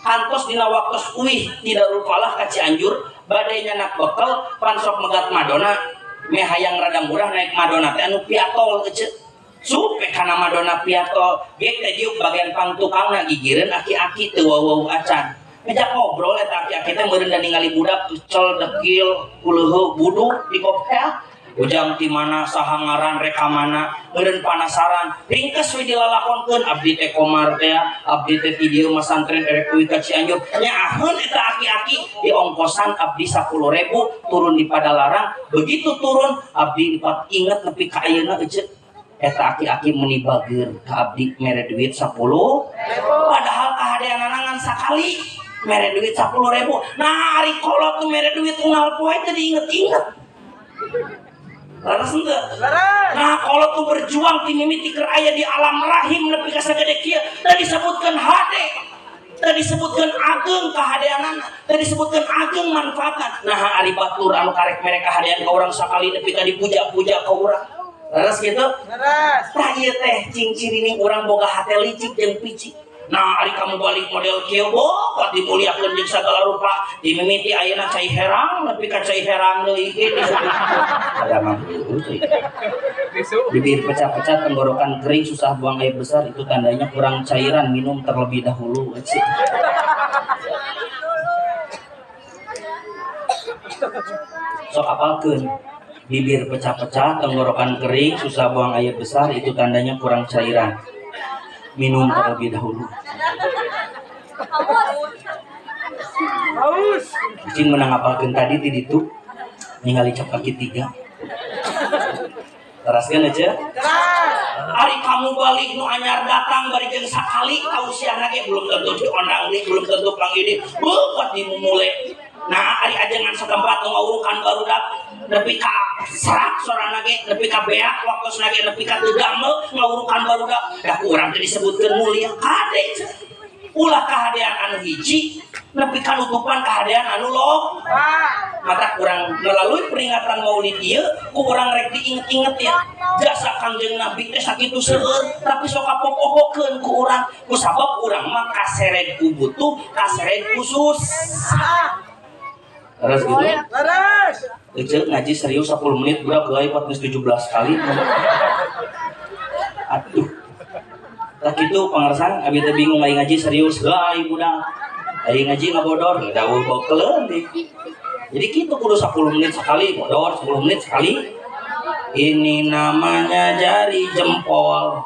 kantos dina waktos uih di Darul Falah ka Cianjur badai nyanak bekel pan sok megat Madonna meh hayang rada murah naik Madonna teh anu piatol ece. Supe kana Madonna piatol gek teh diuk bagian pangtukangna gigireun aki-aki teu wawuh acan. Ngejak ngobrol eta aki-aki teh meureun da ningali budak kecel dekil kuleuheuh buduk di kopel ujang ti mana saha ngaran rek ka mana meureun panasaran ringkes we dilalakonkeun abdi teh komar teh abdi teh ti dieu masantren erek uih ka Cianjur nyaaheun eta aki-aki di ongkosan abdi 10.000 turun di Padalarang begitu turun abdi lipat inget nepi ka ayeuna ece eta aki-aki meuni bageur ka abdi mere duit 10.000 padahal kahadeanana ngan sakali mere duit 10.000 nah ari kolot nu mere duit unggal poe teh diinget-inget leres henteu? Nah kolot nu berjuang ti mimiti keur aya di alam rahim nepi ka sagede kieu teh disebutkeun hade teh disebutkeun ageng kahadeanana teh disebutkeun ageng manfaatna nah ari batur anu karek mere kahadean ka urang sakali nepi ka dipuja-puja ka urang leres kitu? Leres. Tah ieu teh cing-cirining urang boga hate licik jeung picik. Nah, ari kamu balik model kieu boh, dimuliakeun jeung sagala rupa, dimimiti ayeuna cai herang nepi ka cai herang deui ieu. Ada mah bibir pecah-pecah, tenggorokan kering, susah buang air besar, itu tandanya kurang cairan, minum terlebih dahulu. Sok apalkeun. Bibir pecah-pecah, tenggorokan kering, susah buang air besar, itu tandanya kurang cairan. Minum terlebih dahulu. Cing menang apalkeun tadi ti ditu ningali cap kaki 3. Teraskeun aja. Ari kamu balik nu anyar datang bari jeung sakali tausiahna ge belum tentu diondang deui, belum tentu panggil deui. Beuh dimumule. Nah, ari ajengan satempat nu ngawurukan barudak nepi ka serak sorana ge nepi ka beak waktosna ge nepi ka teu damel ngawurukan barudak da ku urang teh disebutkeun mulia kade ulah kahadean anu hiji nepi ka nutupan kahadean anu loba mata kurang melalui peringatan Maulid ieu ku urang rek diinget-inget ya jasa Kangjeng Nabi teh sakitu seueur tapi sok kapopohokeun ku urang ku sabab urang mah kaseret ku butuh kaseret khusus. Leres gitu? Leres. Ece ngaji serius 10 menit budak geus pot geus 17 kali. Aduh. Tah kitu pangarsan abi teh bingung aing ngaji serius geus budak. Aing ngaji ngabodor dawuh bokeleun deui. Jadi kitu kudu 10 menit sekali bodor, 10 menit sekali. Ini namanya jari jempol.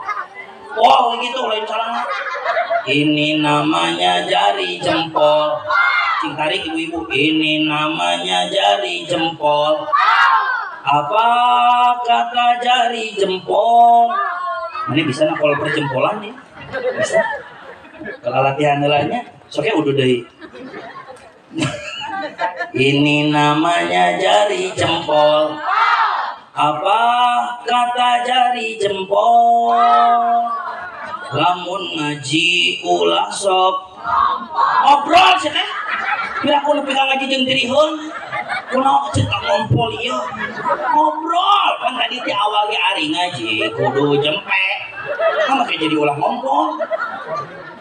Pol gitu lain salah. Ini namanya jari jempol. Cing tarik ibu-ibu. Ini namanya jari jempol. Apa kata jari jempol? Ini bisa nakol perjempolan nih. Bisa. Kalau latihan lainnya, soknya udah deh. Ini namanya jari jempol. Apa kata jari jempol? Lamun ngaji ulah sok ngobrol sih teh. Biar aku nepi ka ngaji jeung diriheun. Kunaon cek ngompol ieu. Ngobrol kan tadi ti awal ge ari ngaji kudu jempe. Kan make jadi ulah ngompol.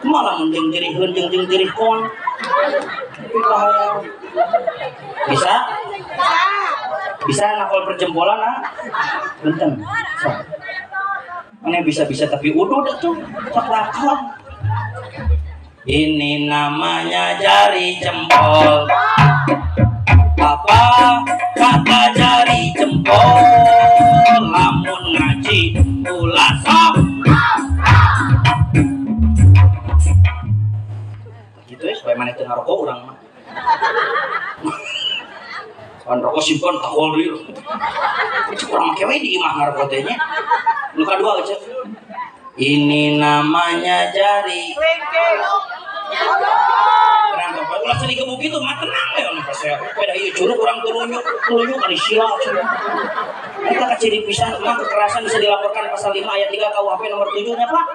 Kumaha lamun jeung diriheun jeung jeung dirihkon. Bisa? Bisa nakol perjempolan ah? Benten. So. Mana bisa-bisa tapi udah tuh sok lakon. Ini namanya jari jempol. Apa kata jari jempol? Lamun ngaji ulah sok. Gitu ya supaya mana teu ngarokok urang mah. Kan rokok simpan takol deui. Cek urang make we di imah ngarokok teh nya. Nu kadua cek. Ini namanya jari kelingking. Tenang bapak ulah seni gebuk gitu mah tenang we anu pasea. Beda ieu curug urang tulunjuk, tulunjuk ari sila cenah. Eta kaciri pisan mah kekerasan bisa dilaporkan pasal 5 ayat 3 KUHP nomor 7 nya Pak.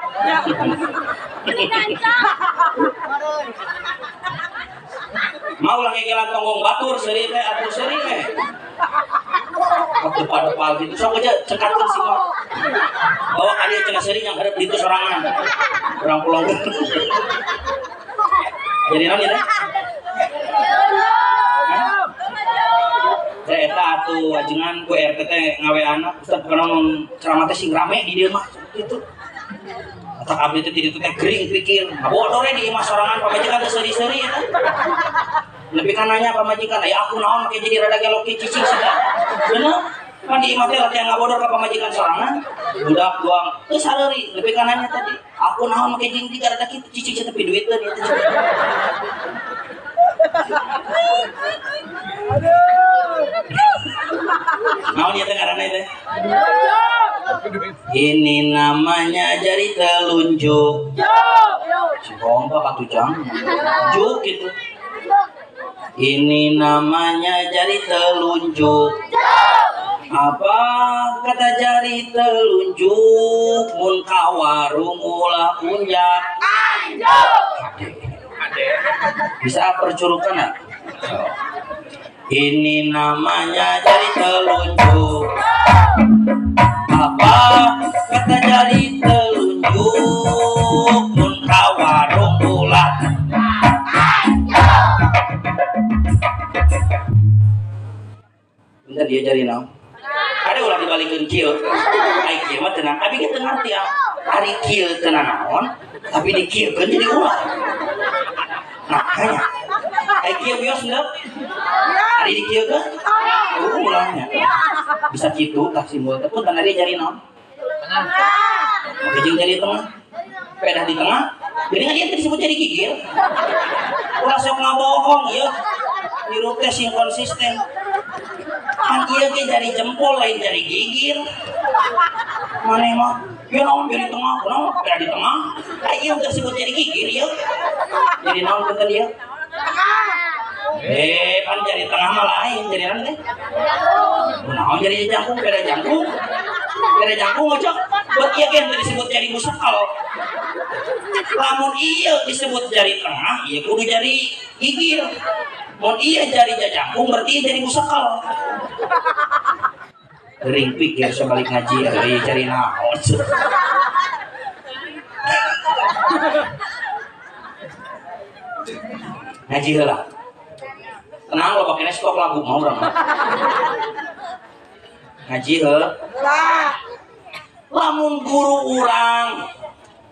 Mau lah ngegelan tonggong batur seuri teh atuh seuri teh. Depal-depal gitu sok aja cekatkeun si mah. Bawa ka dieu cenah seuri yang hareup ditu sorangan. Urang pulau. Jadi naon ieu teh? Teh eta atuh ajengan ku RT teh ngaweana Ustaz kana mun ceramah teh sing rame di dieu mah kitu. Otak abdi teh di ditu teh gering pikir. Ngabodor di imah sorangan pamajikan teh seuri-seuri eta. Lebih kan nanya pamajikan, ya aku naon make jadi rada gelok cicing sudah. Bener? Kan di imah teh latihan ngabodor ka pamajikan sorangan, budak doang. Teu sareuri, lebih kan nanya tadi, aku naon make jeung tiga rada kitu cicing tapi duiteun ieu teh. Aduh. Naon ieu teh ngaranna teh? Ini namanya jari telunjuk. Si kompak atuh jang. Juk gitu. Ini namanya jari telunjuk. Apa kata jari telunjuk? Mun ka warung ulah unjak. Bisa percurukan ya? Ini namanya jari telunjuk. Apa kata jari telunjuk? Mun ka warung ulah. Bentar dia jari naon? Ada ulah dibalikeun kieu. Ai kieu mah tenang, abi ge teu ngarti ari kieu teu naon, tapi dikieukeun jadi ulah. Makanya ai kieu bios henteu? Ari dikieukeun? Ulahnya. Bisa kitu tah simbol teh pun tanda dia jari naon? Tengah. Oke jeung jari tengah. Pedah di tengah. Jadi dia teh disebut jari gigir. Ulah sok ngabohong ieu. Hirup teh sing konsisten. Kan ieu ge jari jempol lain jari gigir. Maneh mah ieu naon jari tengah, kunaon beda di tengah. Ai ieu teh disebut jari gigir ieu. Jadi naon teh ieu? Eh, pan jari tengah mah lain, jari naon teh? Kunaon jari jangkung, beda jangkung. Beda jangkung ngocok. Buat ieu ge teh disebut jari musekal. Lamun ieu disebut jari tengah, ieu kudu jari gigir. Mun iya jari jajangkung berarti jari musekal. Gering pikir sebalik ngaji euy jari naon. Ngaji heula. Tenang lo pakena stok lagu mau urang. Ngaji heula. Lamun guru urang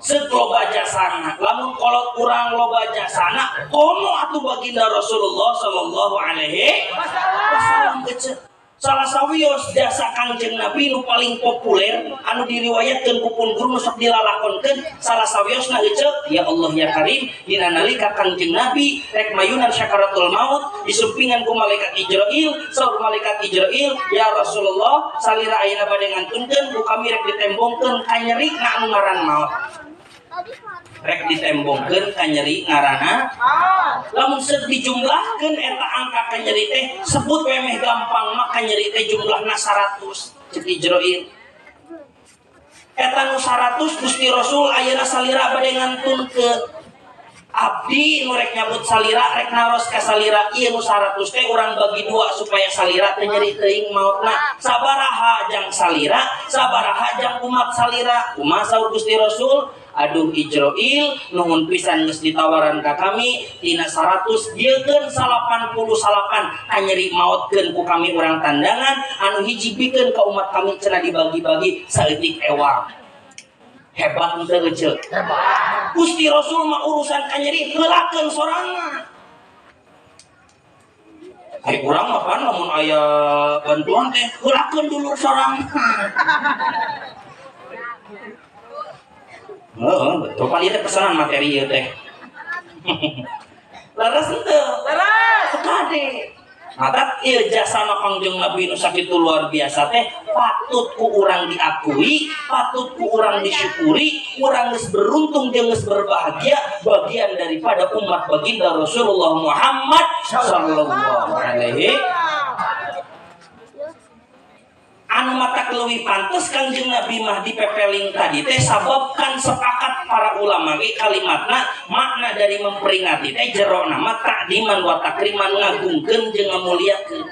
seuk loba jasana, lamun kolot urang loba jasana, komo atuh baginda Rasulullah sallallahu alaihi wasallam kece. Salah sawios jasa Kangjeng Nabi nu paling populer anu diriwayatkeun ku pun guru nu sok dilalakonkeun salah sawiosna eceu ya Allah ya Karim dina nalika Kangjeng Nabi rek mayunan syakaratul maut disumpingan ku malaikat Ijrail saur malaikat Ijrail ya Rasulullah salira ayeuna bade ngantunkeun ku kami rek ditembongkeun kanyeri na anu ngaran maut rek ditembongkeun kanyeri ngaranna lamun seut dijumlahkeun eta angka kanyeri teh sebut we meh gampang mah kanyeri teh jumlahna 100 ceuk Ijrail eta nu 100 Gusti Rasul ayeuna salira bade ngantunkeun abdi nu rek nyabut salira rek naros ka salira ieu nu 100 teh urang bagi dua supaya salira teh nyeri teuing maotna sabaraha jang salira sabaraha jang umat salira kumaha saur Gusti Rasul aduh Ijrail nuhun pisan geus ditawaran ka kami tina 100 diekeun 89 kanyeri maotkeun ku kami urang tandangan anu hiji bikeun ka umat kami cenah dibagi-bagi saeutik ewang hebat henteu eceu hebat Gusti Rasul mah urusan kanyeri heulakeun sorangan ai urang mah pan lamun aya bantuan teh heulakeun dulur sorangan. Heeh, betul pan ieu teh pesanan materi ieu teh. Leres henteu? Leres. Kade. Matak ieu jasana Kangjeng Nabi nu sakitu luar biasa teh patut ku urang diakui, patut ku urang disyukuri, urang geus beruntung jeung geus berbahagia bagian daripada umat baginda Rasulullah Muhammad sallallahu alaihi. Anu matak leuwih pantes Kangjeng Nabi mah dipepeling tadi teh sabab kan sepakat para ulama ge kalimatna makna dari memperingati teh jerona mah takdiman wa takriman ngagungkeun jeung ngamuliakeun.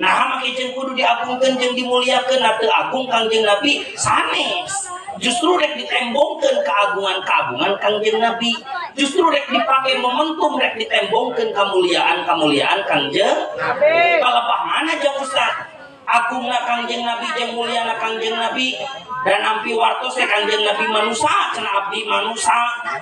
Nah make jeung kudu diagungkeun jeung dimuliakeun teu agung Kangjeng Nabi sanes. Justru rek ditembongkeun keagungan-keagungan Kangjeng Nabi. Justru rek dipake momentum rek ditembongkeun kamuliaan-kamuliaan Kangjeng Nabi. Kalebah mana jeung Ustaz? Agungna Kangjeng Nabi jeung mulyana Kangjeng Nabi dan ampi wartos teh Kangjeng Nabi manusa cenah abdi manusa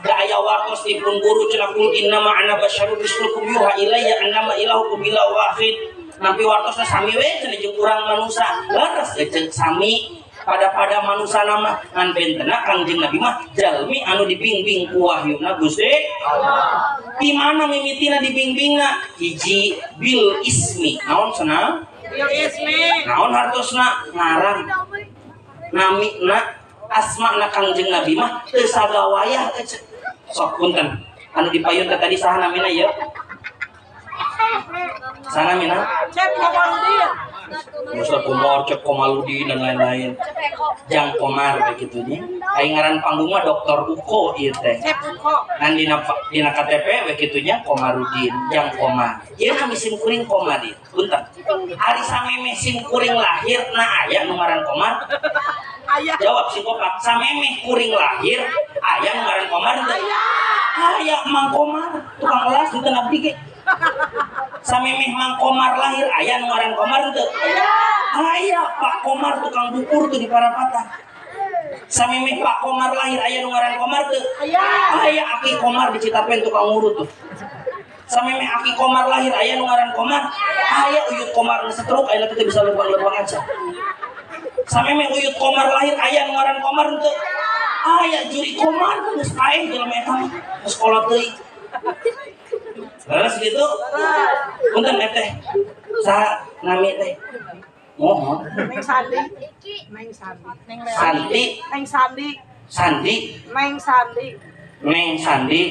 da aya wartos di pun guru cenah kul innama ana basyarun mislukum yuha ilayya annama ilahukum ilahu wahid nampi wartosna sami we cenah jeung urang manusa leres jeung sami pada manusa nama ngan bentena Kangjeng Nabi mah jalmi anu dibimbing ku wahyuna Gusti Allah. Di mana mimitina dibimbingna hiji bil ismi naon cenah bil ismi naon hartosna ngaran namina asmana Kangjeng Nabi mah teu sagawayah sok punten anu dipayun teh tadi saha namina ieu saha namina Cep Komarudin Ustaz Komar, Cep Komarudin dan lain-lain Jang Komar begitu nya aing ngaran panggung mah Dr. Uko ieu teh Cep Uko ngan dina KTP we kitu nya Komarudin Jang Komar ieu nami sim kuring Komarudin punten ari samemeh sim kuring lahir na aya nu ngaran Komar aya jawab si kopak samemeh kuring lahir aya nu ngaran Komar teu aya Mang Komar tukang las henteu abdi ge samemeh Mang Komar lahir aya nu ngaran Komar teu aya Pak Komar tukang bukur tuh di Parapatan samemeh Pak Komar lahir aya nu ngaran Komar teu aya Aki Komar di Citapen tukang urut tuh samemeh Aki Komar lahir aya nu ngaran Komar aya Uyut Komar nu setruk ayeuna teh bisa leumpang-leumpang aja samemeh Uyut Komar lahir aya nu ngaran Komar teu aya Juri Komar geus paeh jelema eta mah geus kolot teuing. Leres gitu punten teh saha nami teh mohon Neng Sandi Neng Sandi Santi Neng Sandi Sandi Neng Sandi Neng Sandi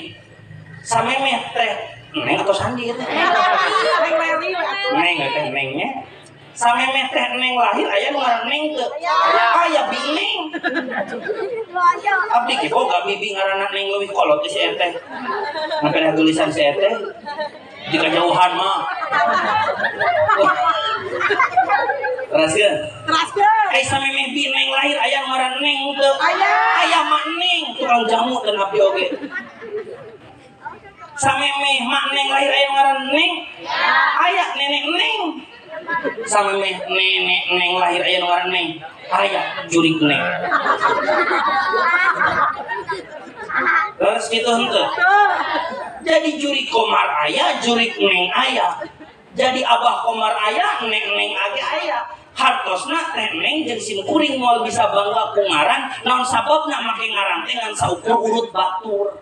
samemeh teh Neng atau Sandi teh Neng Leri we atuh Neng teh Nengnya samemeh teh Neng lahir aya nu ngaran Neng teu aya bi Neng abdi ge boga bibi ngaranna Neng leuwih kolot teh si teh sampai tulisan si teh di kejauhan mah teraskeun teraskeun ai samemeh bi Neng lahir aya ngaran Neng teu aya aya mak Neng tukang jamu dan abdi oge samemeh mak Neng lahir aya ngaran Neng aya nenek Neng samemeh nenek Neng lahir aya ngaran Neng aya jurik Neng terus gitu henteu jadi jurik Komar aya jurik Neng aya. Jadi Abah Komar aya, neng-neng age aya. Hartosna neng-neng jeung sim kuring moal bisa bangga ku ngaran, naon sababna make ngaran teh ngan saukur urut batur.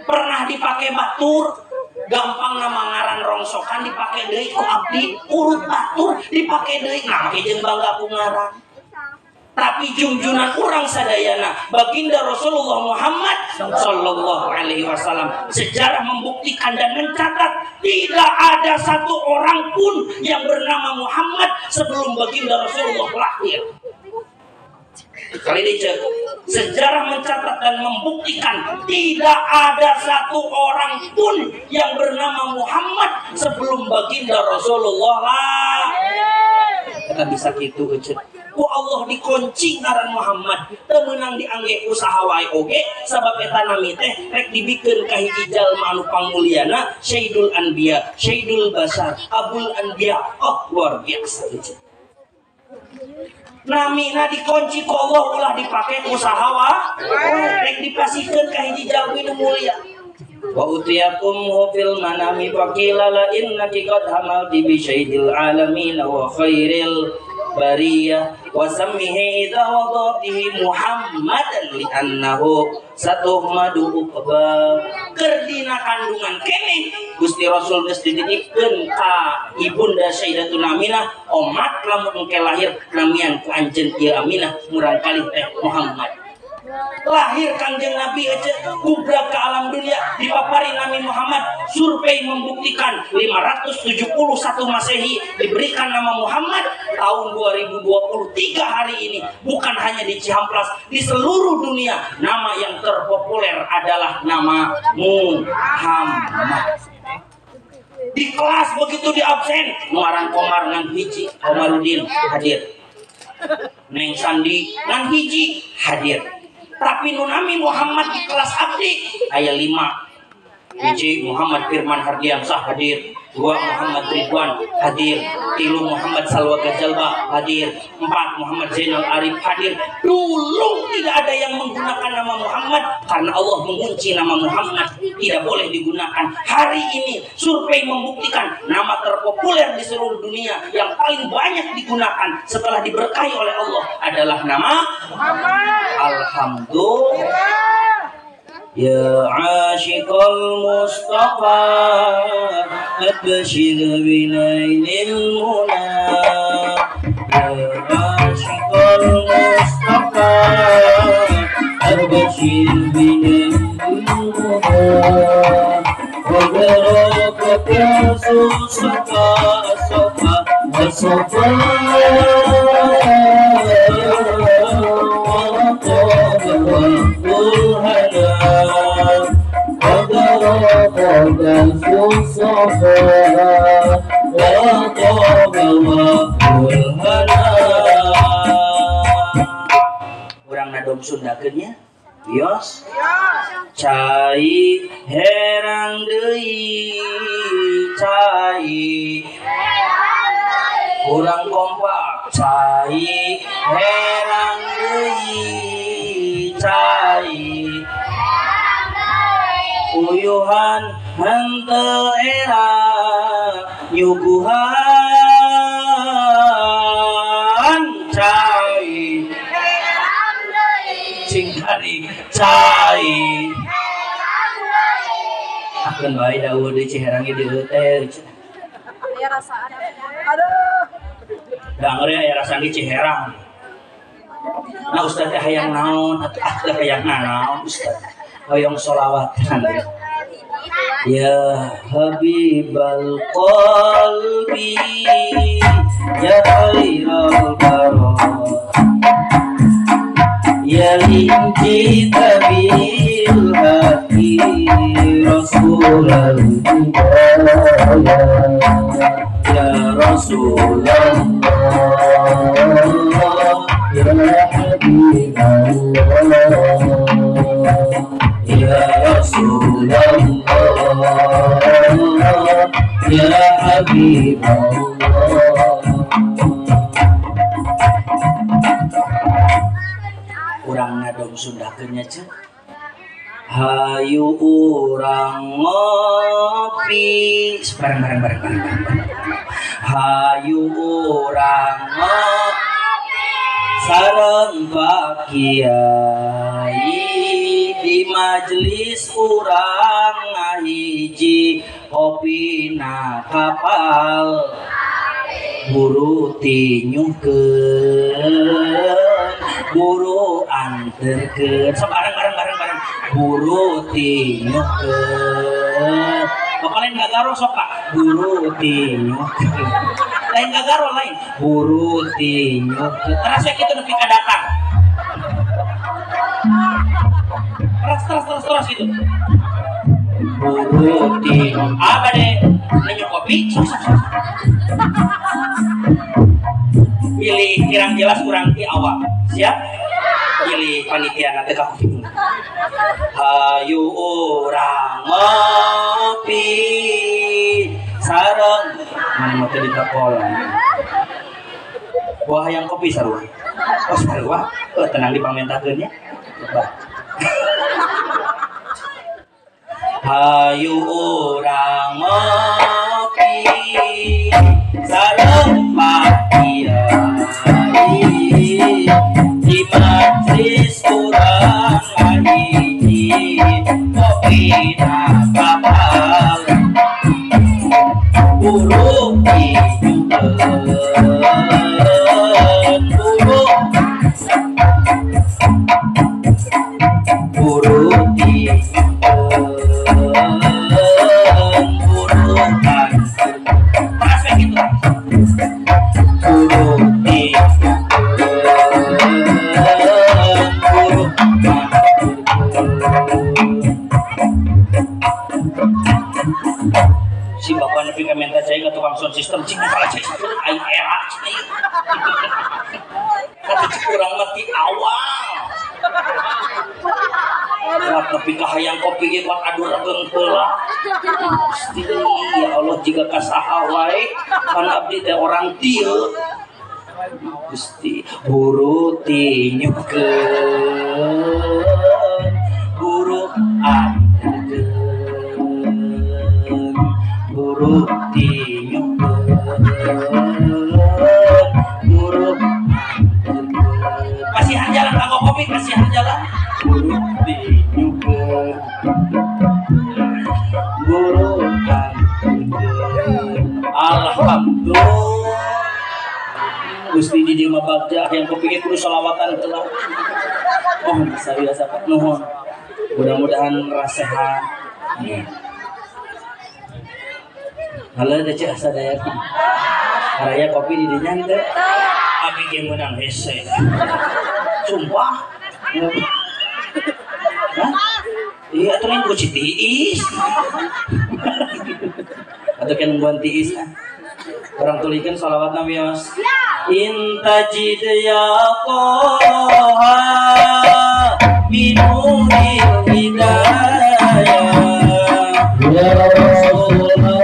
Pernah dipake batur, gampang nama ngaran rongsokan dipake deui ku abdi, urut batur dipake deui, nah make jeung bangga ku ngaran. Tapi junjunan urang sadayana baginda Rasulullah Muhammad Sallallahu Alaihi Wasallam, sejarah membuktikan dan mencatat tidak ada satu orang pun yang bernama Muhammad sebelum baginda Rasulullah lahir. Kali ini cek, sejarah mencatat dan membuktikan tidak ada satu orang pun yang bernama Muhammad sebelum baginda Rasulullah lahir. Kita bisa gitu cek. Ku Allah dikunci ngaran Muhammad teu meunang diangge usaha wae oge sabab eta nami teh rek dibikeun ka hiji jalma anu pangmulyana Sayyidul Anbiya, Sayyidul Basar, Abul Anbiya. Oh luar biasa. Namina dikunci ku Allah ulah dipake ku saha wae rek dipasihkeun ka hiji jalmi nu mulia. Wa utiyakum fil manami faqila la innaki qad hamalti bi sayyidil alamin wa khairil bariyah wa sammihi idza wadatihi Muhammadan li'annahu satuhmadu uqba. Keur dina kandungan keneh Gusti Rasul geus dititipkeun ka ibunda Sayyidatuna Aminah, omat lamun engke lahir namian ku anjeun ieu Aminah murang kali teh Muhammad. Lahir Kangjeng Nabi aja gubrak ke alam dunia dipapari Nabi Muhammad. Survei membuktikan 571 Masehi diberikan nama Muhammad. Tahun 2023 hari ini bukan hanya di Cihampelas, di seluruh dunia nama yang terpopuler adalah nama Muhammad. Di kelas begitu di absen ngaran Komar ngan hiji, Komarudin hadir, Neng Sandi ngan hiji hadir. Tapi nunami Muhammad di kelas abdi aya 5. Hiji Muhammad Firman Hardiansah hadir, 2 Muhammad Ridwan hadir, 3 Muhammad Salwa Gazalba hadir, 4 Muhammad Zainal Arif hadir. Dulu tidak ada yang menggunakan nama Muhammad karena Allah mengunci nama Muhammad tidak boleh digunakan. Hari ini survei membuktikan nama terpopuler di seluruh dunia yang paling banyak digunakan setelah diberkahi oleh Allah adalah nama Muhammad. Alhamdulillah. Ya asyiqal Mustafa abshir binailil muna. Ya asyiqal Mustafa abshir binailil muna. Wa barakatu safa safa wa safa Urang nadom Sundakeun nya bios cai herang deui cai urang kompak cai herang deui cai uyuhan henteu era nyuguhan cai sing tarik cai akeun bae dawuh deui Ciherang ge dieu teh aya rasaan aduh da angeur aya rasaan di Ciherang. Nah ustaz teh hayang naon atuh ah teh hayang naon ustaz hoyong sholawatan. Ya habibal qalbi ya khairal barok ya linci tabil hati rasulal hidayah ya Rasulullah ya Habiballah ya Rasulullah ya Habiballah. Urang nadom Sundakeun nya ceu. Hayu urang ngopi bareng bareng bareng bareng bareng. Hayu urang ngopi sareng Pak Kiai di majelis urang ngahiji kopina kapal buru tinyukeun buru anterkeun sok bareng bareng bareng bareng buru tinyukeun. Bapak lain gagaro sok Pak buru tinyukeun lain gagaro lain buru tinyukeun terus ya kitu nepi ka datang terus terus terus terus gitu buru tinyukeun apa deh nanya kopi sok sok sok pilih kirang jelas kurang di awal siap pilih panitia nanti kaku gitu. Hayu urang ngopi sareng mana mau tadi tapolan wah yang kopi sarua oh sarua oh tenang dipamentakeun nya coba. Hayu urang ngopi sareng Pak Kiai di majelis urang ngahiji kopi na kapal buru tinyukeun buru buru tinyukeun buru terus gitu buru tinyukeun buru. Si bapak nepi ka minta cai ka tukang sound system cing kepala cai aing era cing kata cik urang mah ti awal kuat nepi ka hayang kopi ge kuat adu regeng heula. Gusti ya Allah jiga ka saha wae pan abdi teh orang dieu. Gusti buru tinyukeun buru anterkeun buru tinyukeun buru anterkeun pasihan jalan kanggo kopi pasihan jalan buru tinyukeun buru anterkeun. Alhamdulillah Gusti di dieu mah bagja yang kopi ge kudu sholawatan heula. Oh bisa biasa Pak nuhun mudah-mudahan rasehat. Halo teh cek sadaya karaya kopi di dinya teh abi ge meunang hese sumpah. Hah? Iya atuh lain ku tiis atau kan nungguan tiis orang tulikeun sholawatna wios intajid ya Toha minuril hidayah ya Rasulullah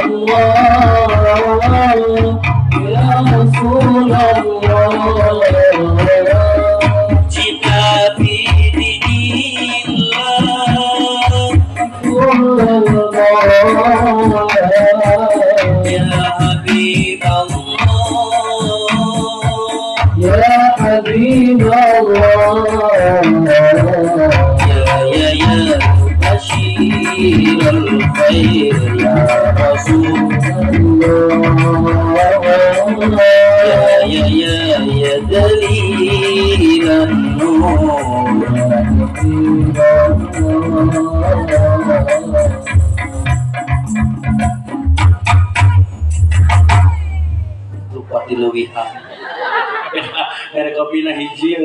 ya Rasulullah jika bidinillah ya Habib Allah ya Habib Allah ya ya ya Bashir al-khair ya Rasulullah ya ya ya ya dalil an-nur. Lupa dilewihan mere kopina hiji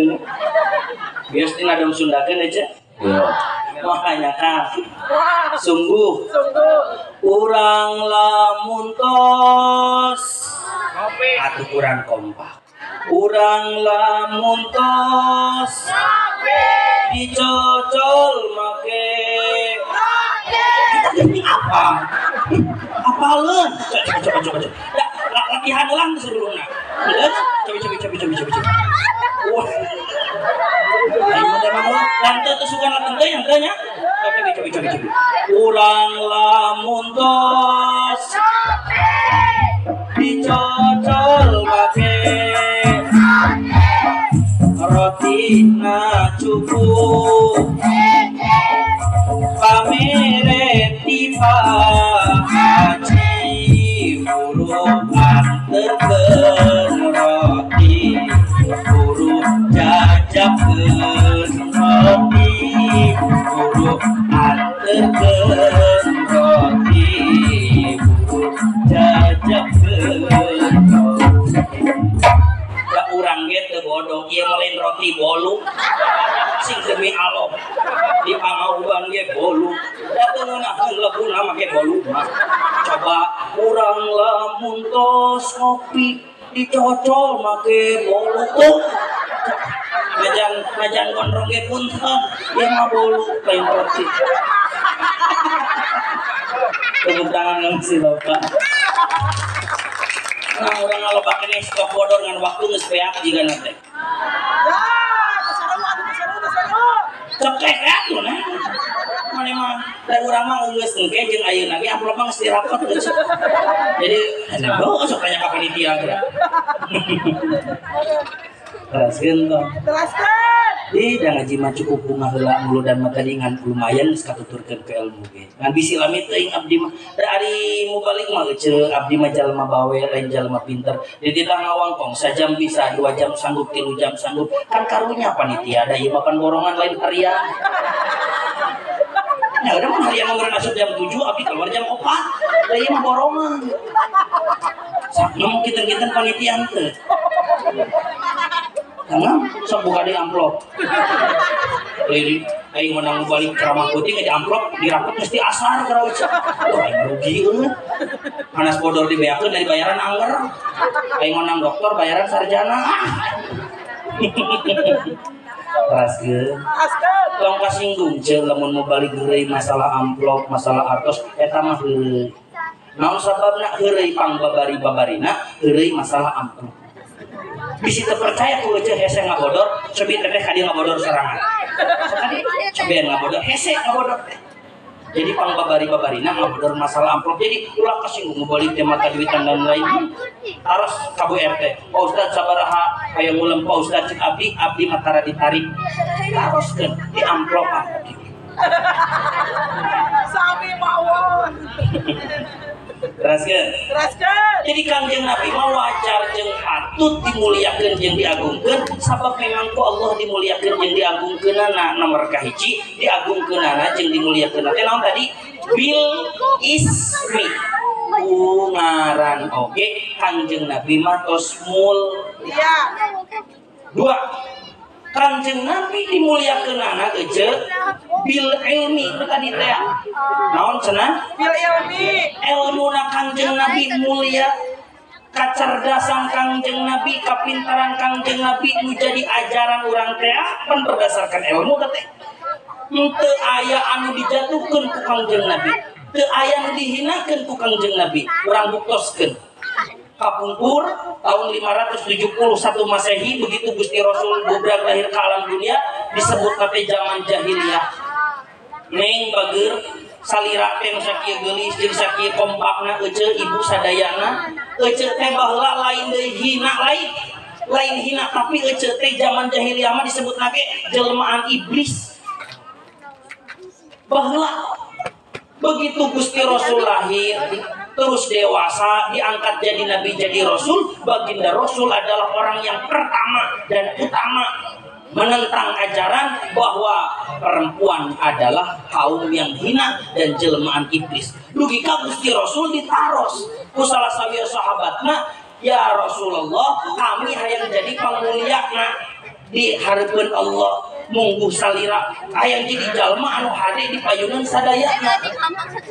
bias ini ngadom Sundakeun aja. Makanya kan sungguh urang lamun tos atuh kurang kompak urang lamun tos dicocol make kita gini apa apaleun coba coba coba latihan ulang sebelumnya coba coba coba coba coba wah ayo mah lantai teh suka lantai yang teh nya Cobi. Urang lamun tos dicocol make roti na cukup pamere tiba haji buru anterkeun roti buru jajabkeun roti buru anterkeun roti buru jajabkeun roti. Da urang ge teu bodoh ieu mah lain roti bolu sing demi Allah di pangauban ge bolu da teu ngeunaheun lebuna make bolu mah. Coba urang lamun tos ngopi dicocol make bolu tuh najan gondrong ge punten ieu mah bolu lain roti. Tepuk tangan dong si bapak. Nah urang ngaloba keneh stok bodor ngan waktu geus beak jiga teh. Cekek atuh nah. Mane mah da urang mah geus engke jeung ayeuna ge amplop mah geus dirapot geus. Jadi heuh sok tanya ka panitia geura. Teraskeun tong. Teraskeun. Di da ngaji mah cukup bunga heula mulu dan mata ngan lumayan geus katuturkeun ke ilmu ge. Ngan bisi lami teuing abdi mah. Da ari mubalik mah eceu abdi mah jalma bawel lain jalma pinter. Di titah ngawangkong sajam bisa, 2 jam sanggup, 3 jam sanggup. Kan karunya panitia da ieu mah pan borongan lain harian. Ya udah mah harian mah asup jam 7 abdi keluar jam 4. Da ieu mah borongan. Saknem kiten-kiten panitia teh. Karena sok buka di amplop. Lirik aing menang balik ceramah putih di amplop dirapet mesti asar keur ucap. Wah, aing rugi euy. Panas bodor dibeakeun dari bayaran angger. Aing menang doktor bayaran sarjana. Teraskeun. Tong kasinggung ceuk lamun mau balik heureuy masalah amplop, masalah artos eta mah heureuy. Naon sababna heureuy pangbabari-babarina heureuy masalah amplop. Bisi teu percaya ku eueuh hese ngabodor, cobi teteh ka dieu ngabodor sorangan. Sok cobi ngabodor hese ngabodor teh. Jadi pangbabari-babarina ngabodor masalah amplop. Jadi ulah kasinggung balik teh mata duitan dan lain. Taros ka Bu RT. Pak Ustad sabaraha aya ngulem Pak Ustad cek abdi, abdi mah tara ditarik. Taroskeun di amplopan. Sami mawon. Teraskeun. Teraskeun. Jadi Kangjeng Nabi mah wajar jeung patut dimuliakeun jeung diagungkeun sabab memang ku Allah dimuliakeun jeung diagungkeunana. Nomor kahiji diagungkeunana jeung dimuliakeunana teh naon tadi? Bil ismi. Ku ngaran oge Kangjeng Nabi mah tos mul. Iya. Dua, Kangjeng Nabi dimuliakeunana eueuh bil ilmi tadi teh. Naon cenah? Bil ilmi. Elmuna Kangjeng Nabi mulia, kacerdasan Kangjeng Nabi, kapintaran Kangjeng Nabi nu jadi ajaran urang teh pan berdasarkan ilmu teh. Teu aya anu dijatuhkeun ku Kangjeng Nabi, teu aya anu dihinakeun ku Kangjeng Nabi, urang buktoskeun. Kapungkur tahun 571 Masehi begitu Gusti Rasul bubrag lahir ke alam dunia disebut teh zaman jahiliyah. Neng bager salira teh nu sakieu geulis jeung sakieu kompakna eceu ibu sadayana eceu teh baheula lain deui hina lain hina tapi eceu teh zaman jahiliyah mah disebutna ge jelmaan iblis. Baheula begitu Gusti Rasul lahir terus dewasa diangkat jadi nabi jadi rasul, baginda rasul adalah orang yang pertama dan utama menentang ajaran bahwa perempuan adalah kaum yang hina dan jelmaan iblis. Dugi ka Gusti Rasul ditaros ku salah sawieu sahabatna, ya Rasulullah kami hayang jadi pamuliana di hareupeun Allah mungguh salira hayang jadi jalma anu hade di payunan sadayana.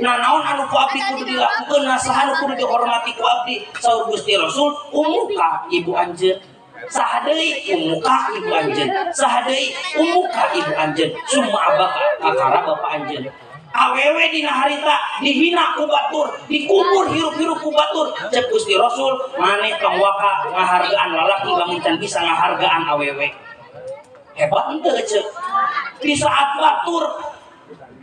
Nah naon anu ku abdi kudu dilakukeun, nah saha anu kudu dihormati ku abdi? Saur Gusti Rasul, umuka ibu anjeun. Saha deui umuka ibu anjeun, saha deui umuka ibu anjeun, summa abaka kakara bapa anjeun. Awewe dina harita dihina ku batur, dikubur hirup-hirup ku batur. Cek Gusti Rasul, maneh tong waka ngahargaan lalaki lamun can bisa ngahargaan awewe. Hebat henteu cek. Di saat batur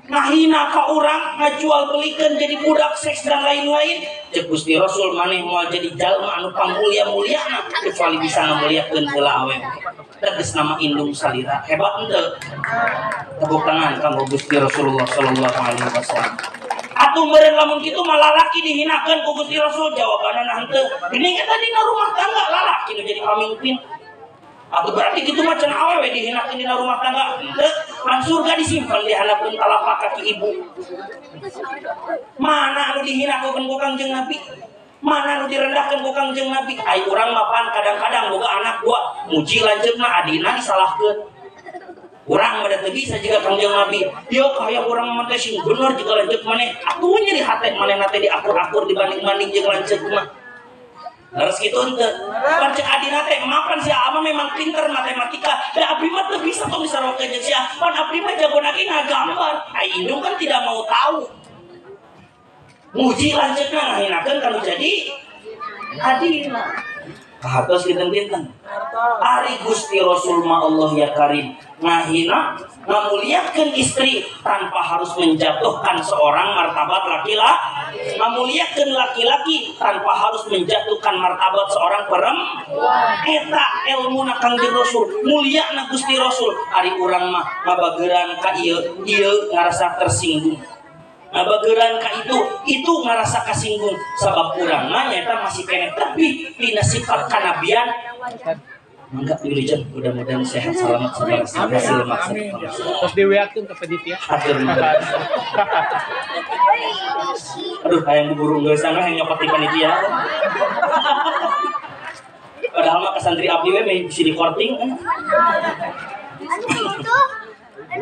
Ngahina ka urang, ngajual belikan jadi budak seks dan lain-lain. Cek Gusti Rasul maneh moal jadi jalma anu pangmulia-muliana kecuali bisa ngamuliakeun heula awewe. Tegas nama indung salira. Hebat henteu? Tepuk tangan kanggo Gusti Rasulullah sallallahu alaihi wasallam. Atuh meureun lamun kitu mah lalaki dihinakeun ku Gusti Rasul, jawabanna henteu. Geuning eta dina rumah tangga lalaki nu jadi pamimpin. Atau berarti gitu mah cenah awewe dihinakeun dina rumah tangga. Henteu, pan surga disimpan di handapeun talapak kaki ibu. Mana anu dihinakeun ku Kangjeng Nabi? Mana anu direndahkeun ku Kangjeng Nabi? Ai urang mah pan kadang-kadang boga anak dua, muji lanceukna adina disalahkeun. Urang mah teu bisa jiga Kangjeng Nabi. Ieu kahayang urang mah teh sing bener jiga lanceuk maneh. Atuh nyeri hate manehna teh diakur-akur dibanding-banding jeung lanceuk mah. Harus gitu henteu. Pan cek adina teh mapan si ama memang pinter matematika. Da abdi mah teu bisa tong disarokeun jeung sia. Pan abdi mah jagona ge ngagambar. Ai indung kan tidak mau tahu. Muji lanceukna ngahinakeun kanu jadi adina. Kahartos kinten-kinten. Ari Gusti Rasul ma Allah ya Karim ngahina ngamuliakeun istri tanpa harus menjatuhkan seorang martabat laki-laki, ngamuliakeun laki-laki tanpa harus menjatuhkan martabat seorang perempuan. Eta elmuna Kangjeng Rasul, muliana Gusti Rasul. Ari urang mah ngabageran ka ieu, ieu ngarasa tersinggung. Ngabageran ka itu ngarasa kasinggung sabab urang mah nyaeta masih keneh tebih dina sifat kanabian. Mangga Wilujeng, mudah-mudahan sehat selamat sabar hasil maksud. Terus diweakeun ke panitia. Atur. Aduh, hayang buburu geus sana hayang nyokot di panitia. Padahal mah ka santri abdi we meh bisi dikorting.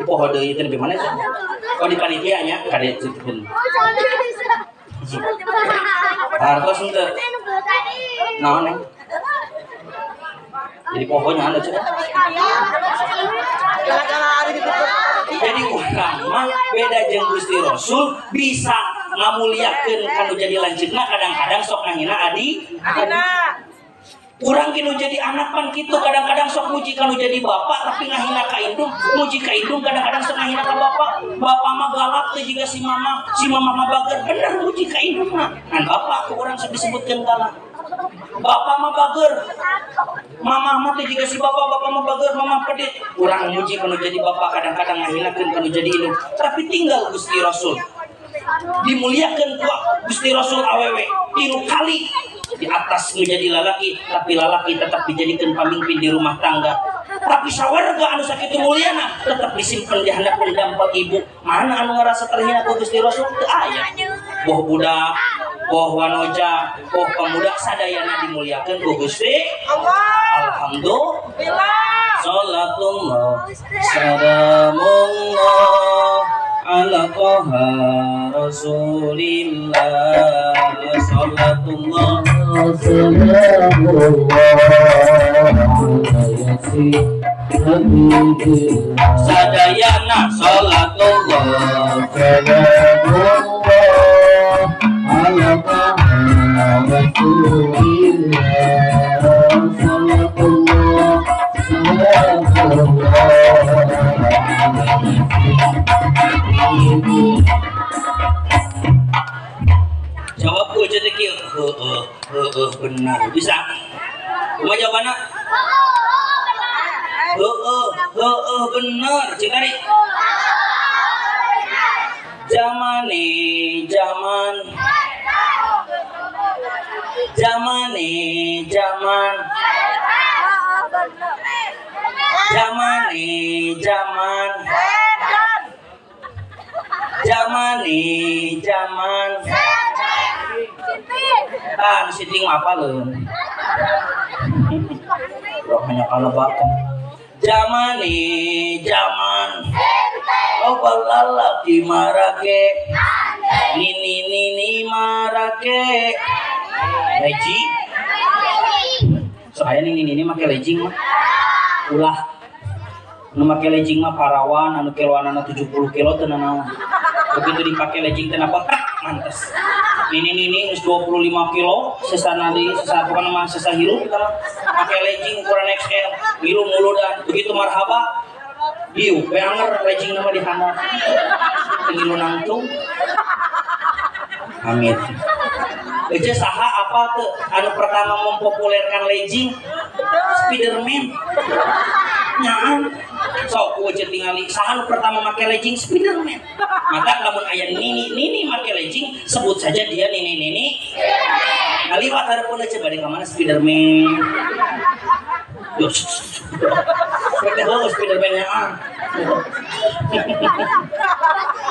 Poho deui teh gimana sih? Oh di panitia nya kade citun. Hartos henteu. Naon neng? Jadi pohonnya anda cek. Jadi urang mah beda jeung Gusti Rasul bisa ngamuliakeun kanu jadi lanceukna kadang-kadang sok ngahina adi. Urang kinu jadi anak pan kitu kadang-kadang sok muji kanu jadi bapak tapi ngahina ka indung, muji ka indung kadang-kadang sok ngahina ka bapak. Bapak mah galak teh jiga si mama mah bager bener muji ka indung mah. Ngan bapak ku urang sok disebutkeun galak. Bapak mah bager, mama mah teh jiga si bapak, bapak mah bager, mama pedit. Urang muji kanu jadi bapak kadang-kadang ngahinakeun kanu jadi indung. Tapi tinggal Gusti Rasul dimuliakeun ku Gusti Rasul awewe 3 kali di atas menjadi lalaki, tapi lalaki tetap dijadikan pemimpin di rumah tangga. Tapi sawarga anu sakitu muliana tetap disimpan di handapeun dampal ibu. Mana anu ngarasa terhina ku Gusti Rasul? Teu aya. Boh budak, boh wanoja, boh pemuda sadayana dimuliakeun ku Gusti Allah. Alhamdulillah. Salatullah salamullah ala Toha Rasulillah. Salatullah salamullah ala yasin habibillah. Sadayana salatullah salamullah ala Toha Rasulillah. Salatullah salamullah ala yasin. Jawab ku jadi kieu. Heeh, heeh benar. Bisa. Kumaha jawabanna? Heeh, heeh bener. Cing tarik. Zamane zaman. Zamane zaman. Zamane zaman. Zamane zaman. Ah, nu siting mah apaleun. Rohnya kalebakan. Zamane zaman. Oh lalaki marake. Nini nini marake. Leji. So aya nini nini make lejing mah. Ulah. Nu make lejing mah parawan anu kiloanana 70 kilo teu nanaon. Begitu dipake lejing teh napa mantes. Nini nini geus 25 kilo sesana deui sesa bukan mah sesa hirup kita mah. Make lejing ukuran XL, ngilu muludan. Begitu marhaba, diu we anger lejing nama di handap. teu ngilu nangtung. Amin. Ece saha apa teu anu pertama mempopulerkan legging? Spiderman. Nyaan. Sok ku ece tingali saha anu pertama make legging? Spiderman. Maka lamun aya nini-nini make legging sebut saja dia nini-nini. Ngaliwat hareupeun ece bade ka mana Spiderman. Heuh Spiderman nya ah.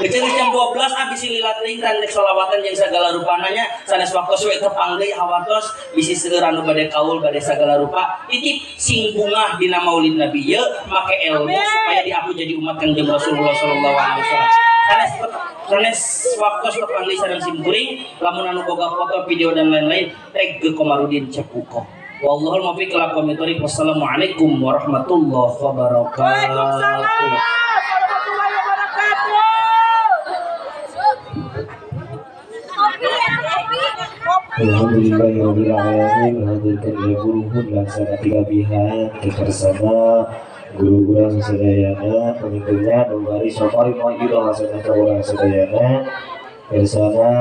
Ece geus jam 12 abis lila teuing randek solawatan jeung sagala rupananya sanes waktos we tepang deui hawatos bisi seueur anu bade kaul bade sagala rupa titip sing bungah dina Maulid Nabi ieu make ilmu supaya diaku jadi umat Kangjeng Rasulullah sallallahu alaihi wasallam. Sanes waktos tepang deui sareng sim kuring lamun anu boga foto video dan lain-lain tag ke Komarudin Cepukoh. Wallahul muwaffiq ila aqwamit thoriq. Wassalamualaikum warahmatullahi wabarakatuh. Waalaikumsalam warahmatullahi wabarakatuh. Alhamdulillahirabbil alamin, hadirkan guru laksana tiga kebersama guru-guru sadayana pemimpinnya nubari safari mauidhah hasanah ka urang sadayana bersama.